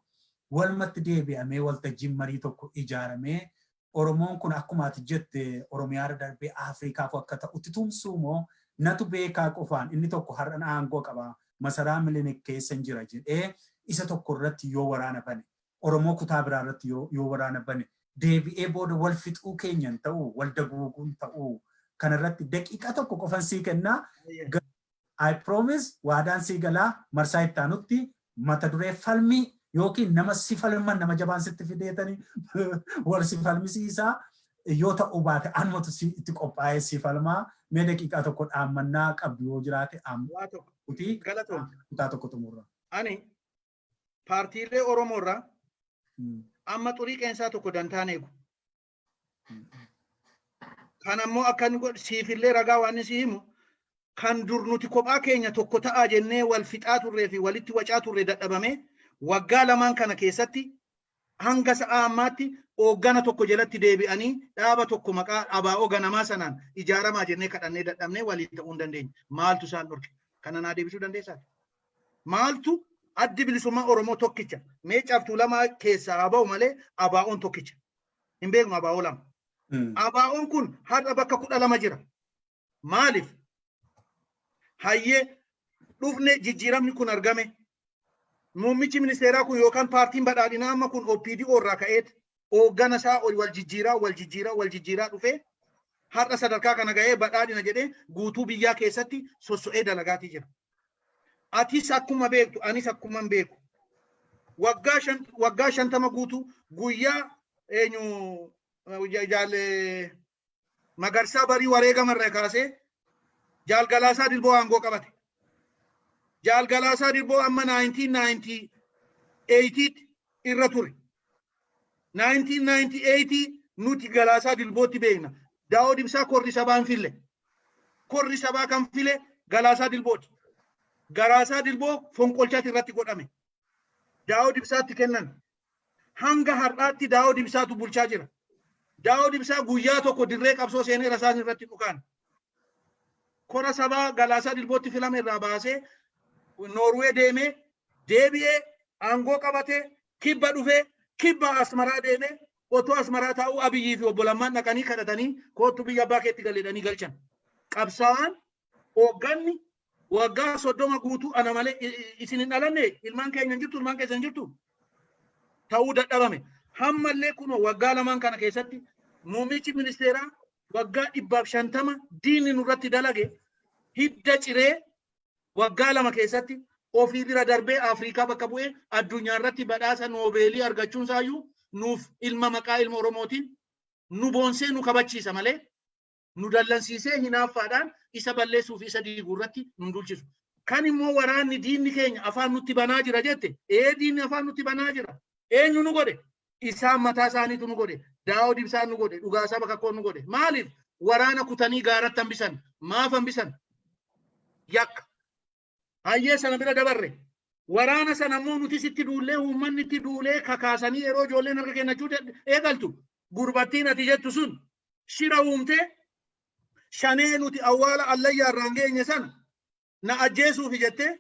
Speaker 2: walumatti deebi'amee waltajjiin marii tokko ijaaramee Oromoon kun akkuma ati jette Oromiyaarra darbee Afrikaaf akka ta'utti tumsuu moo natu beekaa qofaan inni tokko har'an aangoo qaba, masaraa Milinik keessa jira jedhee isa tokko irratti yoo waraana bane, Oromoo kutaa biraa irratti yoo waraana bane, deebi'ee booda wal fixuu keenyan ta'uu, wal daguuguun ta'uu? Kanarratti daqiiqaa tokko qofan sii kennaa. I promise, waadaan sii galaa, marsaa itti aanutti mata duree falmii yookiin nama si falman, nama jabaan sitti fideetanii wal si falmisiisaa, yoo ta'uu baate anumatu si itti qophaa'ee si falmaa. Mee daqiiqaa tokko dhaammannaa qabdu yoo jiraate
Speaker 3: Waa tokko. Galatoom.
Speaker 2: Kutaa tokko xumurra.
Speaker 3: Ani paartiilee Oromoo irraa amma xurii qeensaa tokko dantaan eegu. Kan ammoo akka inni godhu siifillee ragaa waan inni si himu, kan dur nuti kophaa keenya tokko ta'aa jennee wal fixaa turree fi walitti wacaa turre dadhabame, waggaa lamaan kana keessatti hanga sa'aa ammaatti hooggana tokko jalatti deebi'anii dhaaba tokko maqaa ABO ganamaa sanaan ijaaramaa jennee kadhannee dadhabnee waliin ta'uu hin dandeenye. Maaltu isaan dhorke? Kana naa deebisuu dandeessaa? Maaltu Addi Bilisummaa Oromoo tokkicha Meeccaa fi Tuulamaa keessaa haa ba'u malee ABO'n tokkicha. Hin beeknu ABO lama. ABO'n kun har'a bakka 12 jira. Maaliif? Hayyee, dhufne, jijjiiramni kun argame. Muummichi ministeeraa kun yookaan paartiin badhaadhinaa amma kun OPDO irraa ka'eet hooggana isaa ol wal jijjiiraa, wal jijjiiraa, wal jijjiiraa dhufee har'a sadarkaa kana ga'ee badhaadhina jedhee guutuu biyyaa keessatti sosso'ee dalagaatii jira. Atis akkuma beektu, anis akkuma beeku. Waggaa 50 guutuu guyyaa eenyu jaal Magarsaa Barii wareegama irraa kaasee Jaal Galaasaa Dilboo aangoo qabate. Jaal Galaasaa Dilboo amma 1998 irra ture. 1998 nuti Galaasaa Dilbootti beekna. Daawud Ibsaa korri sabaa hin fille. Korri sabaa kan file Galaasaa Dilbooti. Galaasaa Dilboo fonqolchati irratti godhame. Daawud Ibsaatti kennan. Hanga har'aatti Daawud Ibsaatu bulchaa jira. Daawud Ibsaa guyyaa tokko dirree qabsoo seenee rasaasni irratti dhukaan. Kora sabaa Galaasaa Dilbootti filame irraa baasee Noorwee deemee deebi'ee aangoo qabatee kibba dhufee, kibba Asmaraa deemee, otoo Asmaraa taa'uu Abiyyii fi obbo Lammaan dhaqanii kadhatanii koottu biyya abbaa keetti galedhanii galchan. Qabsaa'aan hoogganni waggaa 30 guutuu ana malee isin hin dhalanne, ilmaan keenya hin jirtu, ilmaan keessa hin jirtu ta'uu dadhabame. Hammallee kunoo waggaa lamaan kana keessatti muummichi ministeeraa waggaa 150 diinni nurratti dalage hidda ciree waggaa 2 keessatti ofii bira darbee Afrikaa bakka bu'ee addunyaa irratti badhaasa Noobeelii argachuun isaayyuu nuuf ilma maqaa ilma Oromootiin nu boonsee nu kabachiisa malee nu dallansiisee hinaaffaadhaan isa balleessuu fi isa diiguu irratti nu dulchisu. Kan immoo waraanni diinni keenya afaan nutti banaa jira jette, ee, diinni afaan nutti banaa jira. Eenyu nu godhe? Isaan mataa isaaniitu nu godhe. Daawud Ibsaan nu godhe. Dhugaasaa Bakakkoon nu godhe. Maaliif? Waraana kutanii gaaratti hambisan. Maaf hambisan? Yakka. Hayyee, sana bira dabarre. Waraana sana immoo nutis itti duullee, uummanni itti duulee kakaasanii yeroo ijoolleen harka kennachuu eegaltu gurbattiin ati jettu sun shira uumtee shanee nuti awwaala allayyaa irraan geenye sana na ajjeesuufi jettee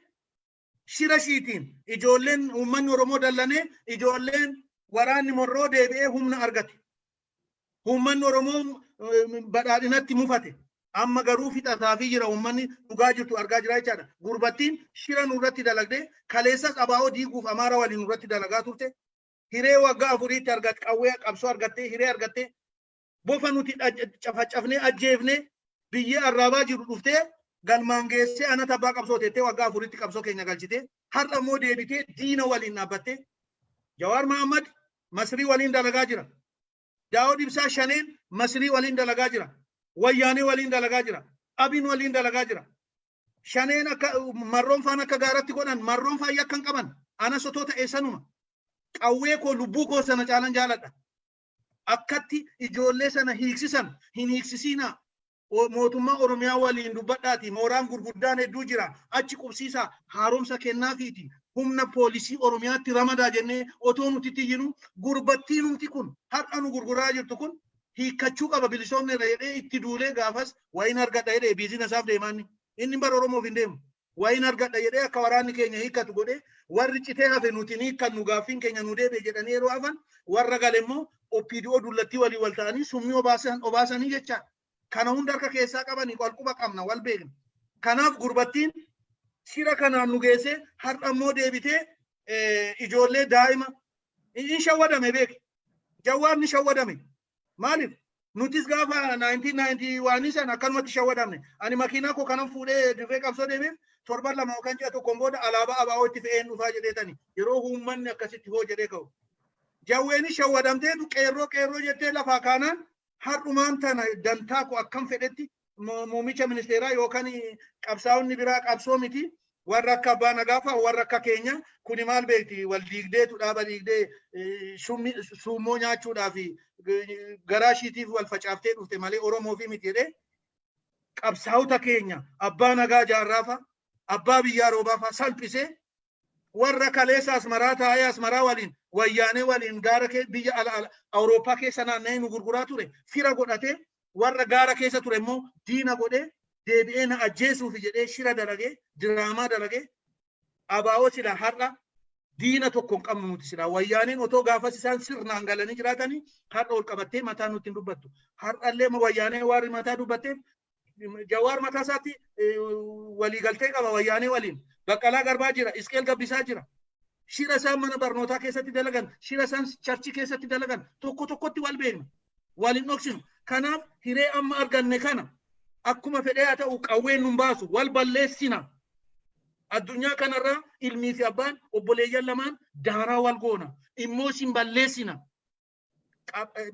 Speaker 3: shira shiitiin ijoolleen uummanni Oromoo dallanee ijoolleen waraanni morroo deebi'ee humna argate. Uummanni Oromoo badhaadhinatti mufate. Amma garuu fixataafii jira, uummanni dhugaa jirtu argaa jira jechaadha. Gurbattiin shira nurratti dalagdee, kaleessas ABO diiguuf Amaara waliin nurratti dalagaa turte. Hiree waggaa 4tti argatte, qawwee qabsoo argattee, hiree argattee, bofa nuti cafacafnee ajjeefnee biyyee arraabaa jiru dhuftee galmaan geessee, ana tabbaa qabsoo teettee waggaa 4tti qabsoo keenya galchitee, har'a immoo deebitee diina waliin dhaabbattee. Jawaar Mahammad Masrii waliin dalagaa jira. Daawud Ibsaa shaneen Masrii waliin dalagaa jira. Wayyaanee waliin dalagaa jira. Abin waliin dalagaa jira. Shaneen akka marroon faan akka gaaratti godhan, marroon faan yakka hin qaban. Ana sotoo ta'e sanuma. Qawwee koo, lubbuu koo sana caalan jaaladha. Akkatti ijoollee sana hiiksisan hin hiiksisiinaa. Mootummaa Oromiyaa waliin dubbadhaati. Mooraan gurguddaan hedduu jira. Achi qubsiisaa, haaromsa kennaafiiti. Humna poolisii Oromiyaatti ramadaa jennee otoo nuti iyyinu, gurbattii numti kun har'a nu gurguraa jirtu kun hiikkachuu qaba, bilisoomne irra jedhee itti duulee, gaafas wayin argadha jedhee business aaf deemaanni. Inni bara Oromoof hin deemu. Wayin argadha jedhee akka waraanni keenya hiikkatu godhee, warri citee hafe nuti ni hiikkannu, gaaffiin keenya nu deebi'e jedhanii yeroo hafan, warra gale immoo OPDO dullattii walii wal ta'anii summii obaasanii jechaadha. Kana hunda harka keessaa qabanii, wal quba qabna, wal beekna. Kanaaf gurbattiin shira kanaan nu geessee, har'a immoo deebitee ijoollee daa'ima in shawwadame beeki. Jawaar ni shawwadame. Maaliif? Nutis gaafa 1991 sana akkanumatti shawwadamne. Ani makiinaa koo kanan fuudhee dirree qabsoo deemeef torban 2 yookaan ji'a tokkoon booda alaabaa ABO itti fe'een dhufaa jedheetani. Yeroo uummanni akkasitti hoo jedhee ka'u. Jawweenis shawwadamteetu qeerroo qeerroo jettee lafaa kaanaan, har'umaan tana dantaa koo akkam fedhetti muummicha ministeeraa yookaan qabsaa'onni biraa qabsoo miti, warra akka abbaa nagaafaa, warra akka keenya kuni maal beekti, wal diigdeetu dhaaba diigdee suummoo nyaachuudhaaf garaa ishiitiif wal facaaftee dhufte malee Oromoo fi miti jedhee, qabsaa'ota keenya abbaa nagaa jaarraafa, abbaa biyyaa roobaafa salphisee, warra kaleessa Asmaraa taa'ee Asmaraa waliin, Wayyaanee waliin gaara biyya Awurooppaa keessa naanna'ee nu gurguraa ture fira godhatee, warra gaara keessa ture immoo diina godhee, deebi'ee na ajjeesuufi jedhee shira dalagee, diraamaa dalagee. ABO sila har'a diina tokko hin qabnu nuti. Silaa Wayyaaneen otoo gaafas isaan sirnaan galanii jiraatanii, har'a ol qabattee mataa nutti hin dubbattu. Har'allee Wayyaanee warri mataa dubbatteef, Jawaar mataa isaatti waliigaltee qaba Wayyaanee waliin. Baqqalaa Garbaa jira, Isqeel Gabbisaa jira. Shira isaan mana barnootaa keessatti dalagan, shira isaan church keessatti dalagan tokko tokkotti wal beekna. Wal hin dhoksinu. Kanaaf hiree amma arganne kana akkuma fedhee haa ta'u qawween nun baasu, wal balleessina. Addunyaa kanarraa ilmii fi abbaan, obboleeyyan lamaan daaraa wal goona. Immoo isin balleessina.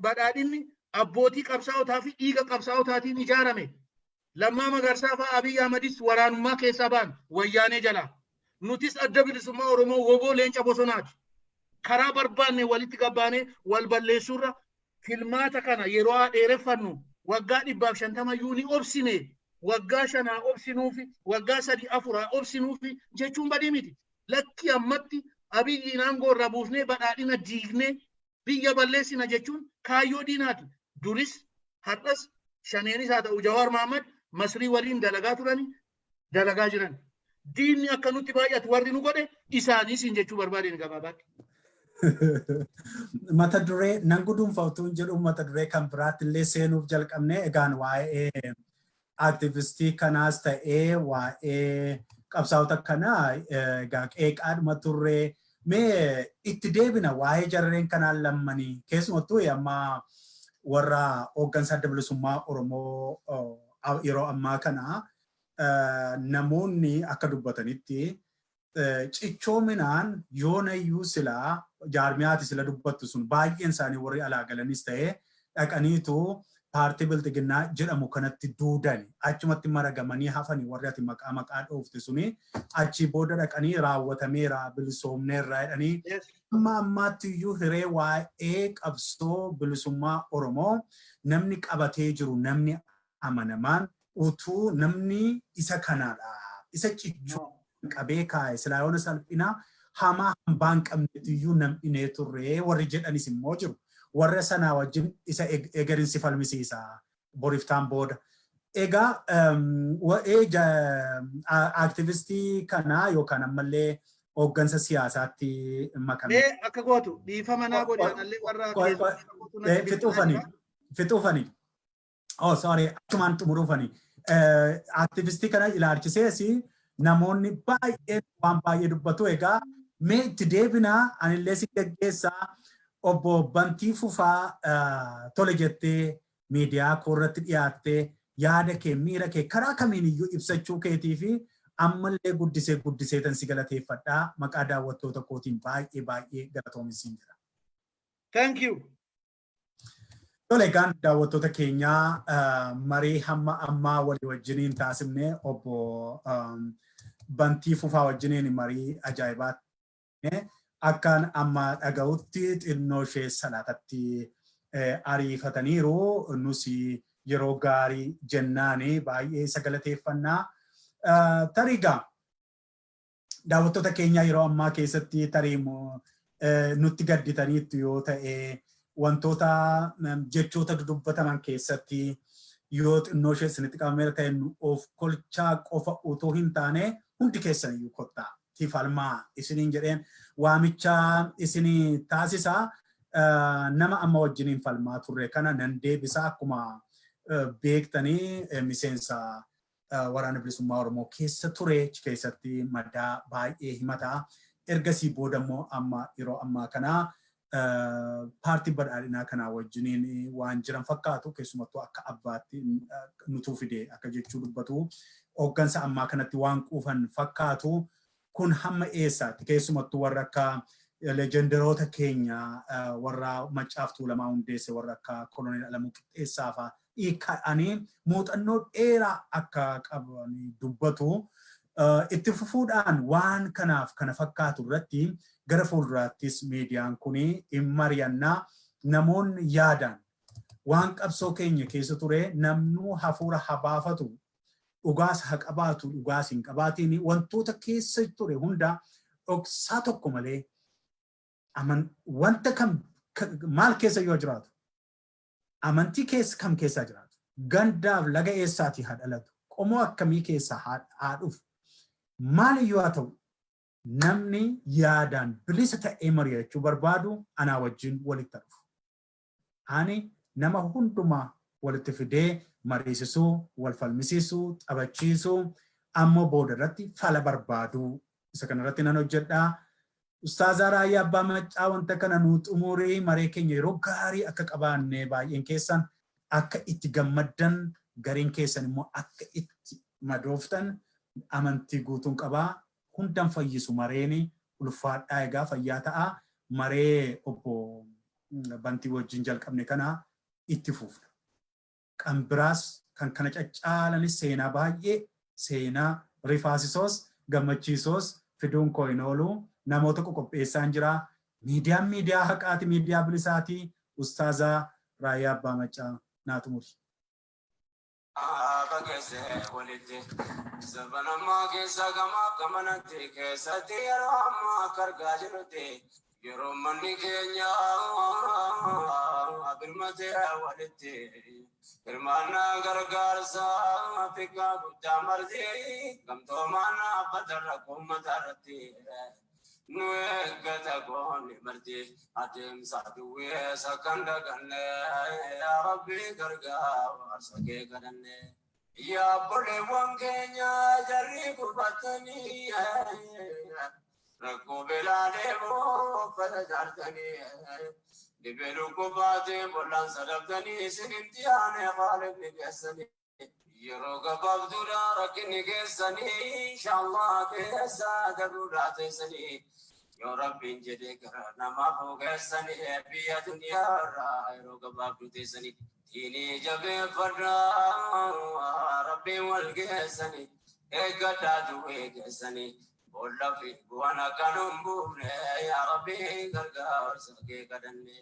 Speaker 3: Badhaadhinni abbootii qabsaa'otaa fi dhiiga qabsaa'otaatiin ijaarame. Lammaa Magarsaa fa'aa, Abiy Ahmadis waraanummaa keessaa ba'an Wayyaanee jalaa. Nutis Adda Bilisummaa Oromoo woboo leenca bosonaati. Karaa barbaanne walitti gabbaanee wal balleessuurra, filmaata kana yeroo haa dheereffannu, waggaa 150 iyyuu ni obsine, waggaa 5 haa obsinuufi, waggaa 3 4 haa obsinuufi jechuun badii miti. Lakki, ammatti Abiyyiin aangoo irraa buufnee badhaadhina diignee biyya balleessina jechuun kaayyoo diinaati. Duris har'as shaneenis haa ta'u Jawaar Mahammad Masrii waliin dalagaa turani, dalagaa jiran. Diinni akka nutti baay'atu warri nu godhe isaanii siin jechuu barbaadeen gabaabaatti.
Speaker 2: Mata duree nan guduunfamtuun jedhu, mata duree kan biraatti illee seenuuf jalqabne. Egaan waa'ee aktivistii kanaas ta'ee waa'ee qabsaa'ota kanaa egaa qeeqaadhuma turree, mee itti deebina. Waa'ee jarreen kanaan lammanii, keessumattuu amma warra hooggansa Adda Bilisummaa Oromoo yeroo ammaa kana, namoonni akka dubbatanitti cichoominaan yoonayyuu silaa jaarmiyaati sila dubbattu sun baay'een isaanii warri alaa galanis ta'ee dhaqaniitu paartii Bilxiginnaa jedhamu kanatti duudani, achumatti maragamanii hafanii, warri ati maqaa maqaa dhoofte suni achii booda dhaqanii raawwatameera, bilisoomneerra jedhanii, amma ammaatti iyyuu hiree waa'ee qabsoo bilisummaa Oromoo namni qabatee jiru, namni amanamaan utuu namni isa kanadha, isa cichoo qabee kaa'e, silaa yoona salphina hamaa hambaa hin qabnetti iyyuu nam'inee turre warri jedhanis immoo jiru. Warra sanaa wajjin isa egerin si falmisiisa boriftaan booda. Egaa waa'ee aktivistii kanaa yookaan ammallee hooggansa siyaasaatti makame.
Speaker 3: Mee akka gootu, dhiifama naa godhi, anallee warra
Speaker 2: Fixuufani. Fixuufani. Oh, sorry, achumaan xumuruufani. Aktivistii kana ilaalchisees namoonni baay'een waan baay'ee dubbatu. Egaa mee itti deebinaa, anillee si gaggeessaa. Obbo Bantii Fufaa, tole jettee miidiyaa koo irratti dhiyaattee yaada kee, miira kee karaa kamiin iyyuu ibsachuu keetii fi ammallee guddisee guddisee tan si galateeffadhaa. Maqaa daawwattoota kootiin baay'ee baay'ee galatoomi jira.
Speaker 3: Thank you.
Speaker 2: Tole, egaan daawwattoota keenyaa, marii hamma ammaa walii wajjiniin taasifne, obbo Bantii Fufaa wajjiniin marii ajaa'ibaa. Akkaan amma dhaga'utti xinnoo ishee salaatatti ariifataniiru. Nus yeroo gaarii jennaani baay'ee isa galateeffannaa. Tarii egaa daawwattoota keenyaa, yeroo ammaa keessatti tarii nutti gadditaniittu yoo ta'e, wantoota jechoota dudubbataman keessatti yoo xinnoo ishee isinitti qabameera ta'e, of kolchaa qofa utuu hin taane hundi keessan iyyuu kottaa falmaa isiniin jedheen waamicha isinii taasisaa. Nama amma wajjiniin falmaa turre kana nan deebisa. Akkuma beektanii miseensa Waraana Bilisummaa Oromoo keessa ture, keessatti madaa baay'ee himataa. Ergasii booda immoo amma yeroo ammaa kana paartii Badhaadhinaa kanaa wajjiniin waan jiran fakkaatu. Keessumattuu akka abbaatti nutuu fide akka jechuu dubbatu. Hooggansa ammaa kanatti waan quufan fakkaatu. Kun hamma eessaatti, keessumattuu warra akka leejendaroota keenya, warra Maccaaf Tuulamaa hundeesse, warra akka Koloneel Alamuu Qixxeessaa fa'aa hiikkaadhaanii muuxannoo dheeraa akka qaban dubbatu. Itti fufuudhaan waan kanaaf kana fakkaatu irratti gara fuulduraattis miidiyaan kun hin mari'annaa. Namoonni yaadaan waan qabsoo keenya keessa ture, namnuu hafuura habaafatu, dhugaas haa qabaatu, dhugaas hin qabaatiin, wantoota keessa ture hunda dhoksaa tokko malee, wanta kam maal keessa yoo jiraatu, amantii keessa kam keessaa jiraatu, gandaaf laga eessaatii haa dhalatu, qomoo akkamii keessaa haa dhufu, maaliyyuu haa ta'u, namni yaadaan bilisa ta'ee mari'achuu barbaadu anaa wajjin walitti dhufu. Ani nama hundumaa walitti fidee mariisisuu, wal falmisiisuu, taphachiisuu, ammoo booda irratti fala barbaaduu, isa kanarratti nan hojjedhaa. Ustaazaa Raayyaa Abbaa Maccaa, wanta kana nuu xumurii. Maree keenya yeroo gaarii akka qabaanne, baay'een keessan akka itti gammaddan, gariin keessan immoo akka itti madooftan amantii guutuun qabaa. Hundan fayyisu mareeni. Ulfaadhaa, egaa fayyaa ta'a. Maree obbo Bantii wajjin jalqabne kana itti fufna. Kan biraas, kan kana caccaalanis, seenaa baay'ee, seenaa rifaasisoos gammachiisoos fiduun koo hin oolu. Namoota qoqopheessaan jira. Miidiyaan miidiyaa haqaati, miidiyaa bilisaati. Ustaazaa Raayyaa Abbaa Maccaa, naa xumuri.
Speaker 1: Bageesse walitti zaman ammaa keessa gamaaf gamanatti keessatti yeroo ammaa akka argaa jirrutti, yeroo manni keenya birmatee walitti hirmaannaa gargaarsa xiqqaa guddaa marti gamtoomaan dhaabbata rakkoo uummata irratti nu eeggata goonni marti adeemsa duwweessa kan daganne, yaa Rabbi gargaarsa kee kadhanne. Yaa obboleewwan keenya jarri qubatanii rakkoo beelaa deemuu uffata jaartanii, dhibee dhukkubaatiin bollaan dhabdanii, isin imtihaane Khaalidni keessanii. Yeroo gabaabduudha rakkinni keessanii, inshallah keessa darbuudhaa teessanii. Yoo Rabbiin jedhee gara namaaf keessanii biyya duniyaarraa yeroo gabaabduu teessanii. Diinii jabeeffadhaa, Rabbiin wal geessanii, eeggadhaa du'ee keessanii. Boolla fi bu'aan akka nu hin buufne, yaa Rabbii gargaarsa kee kadhanne.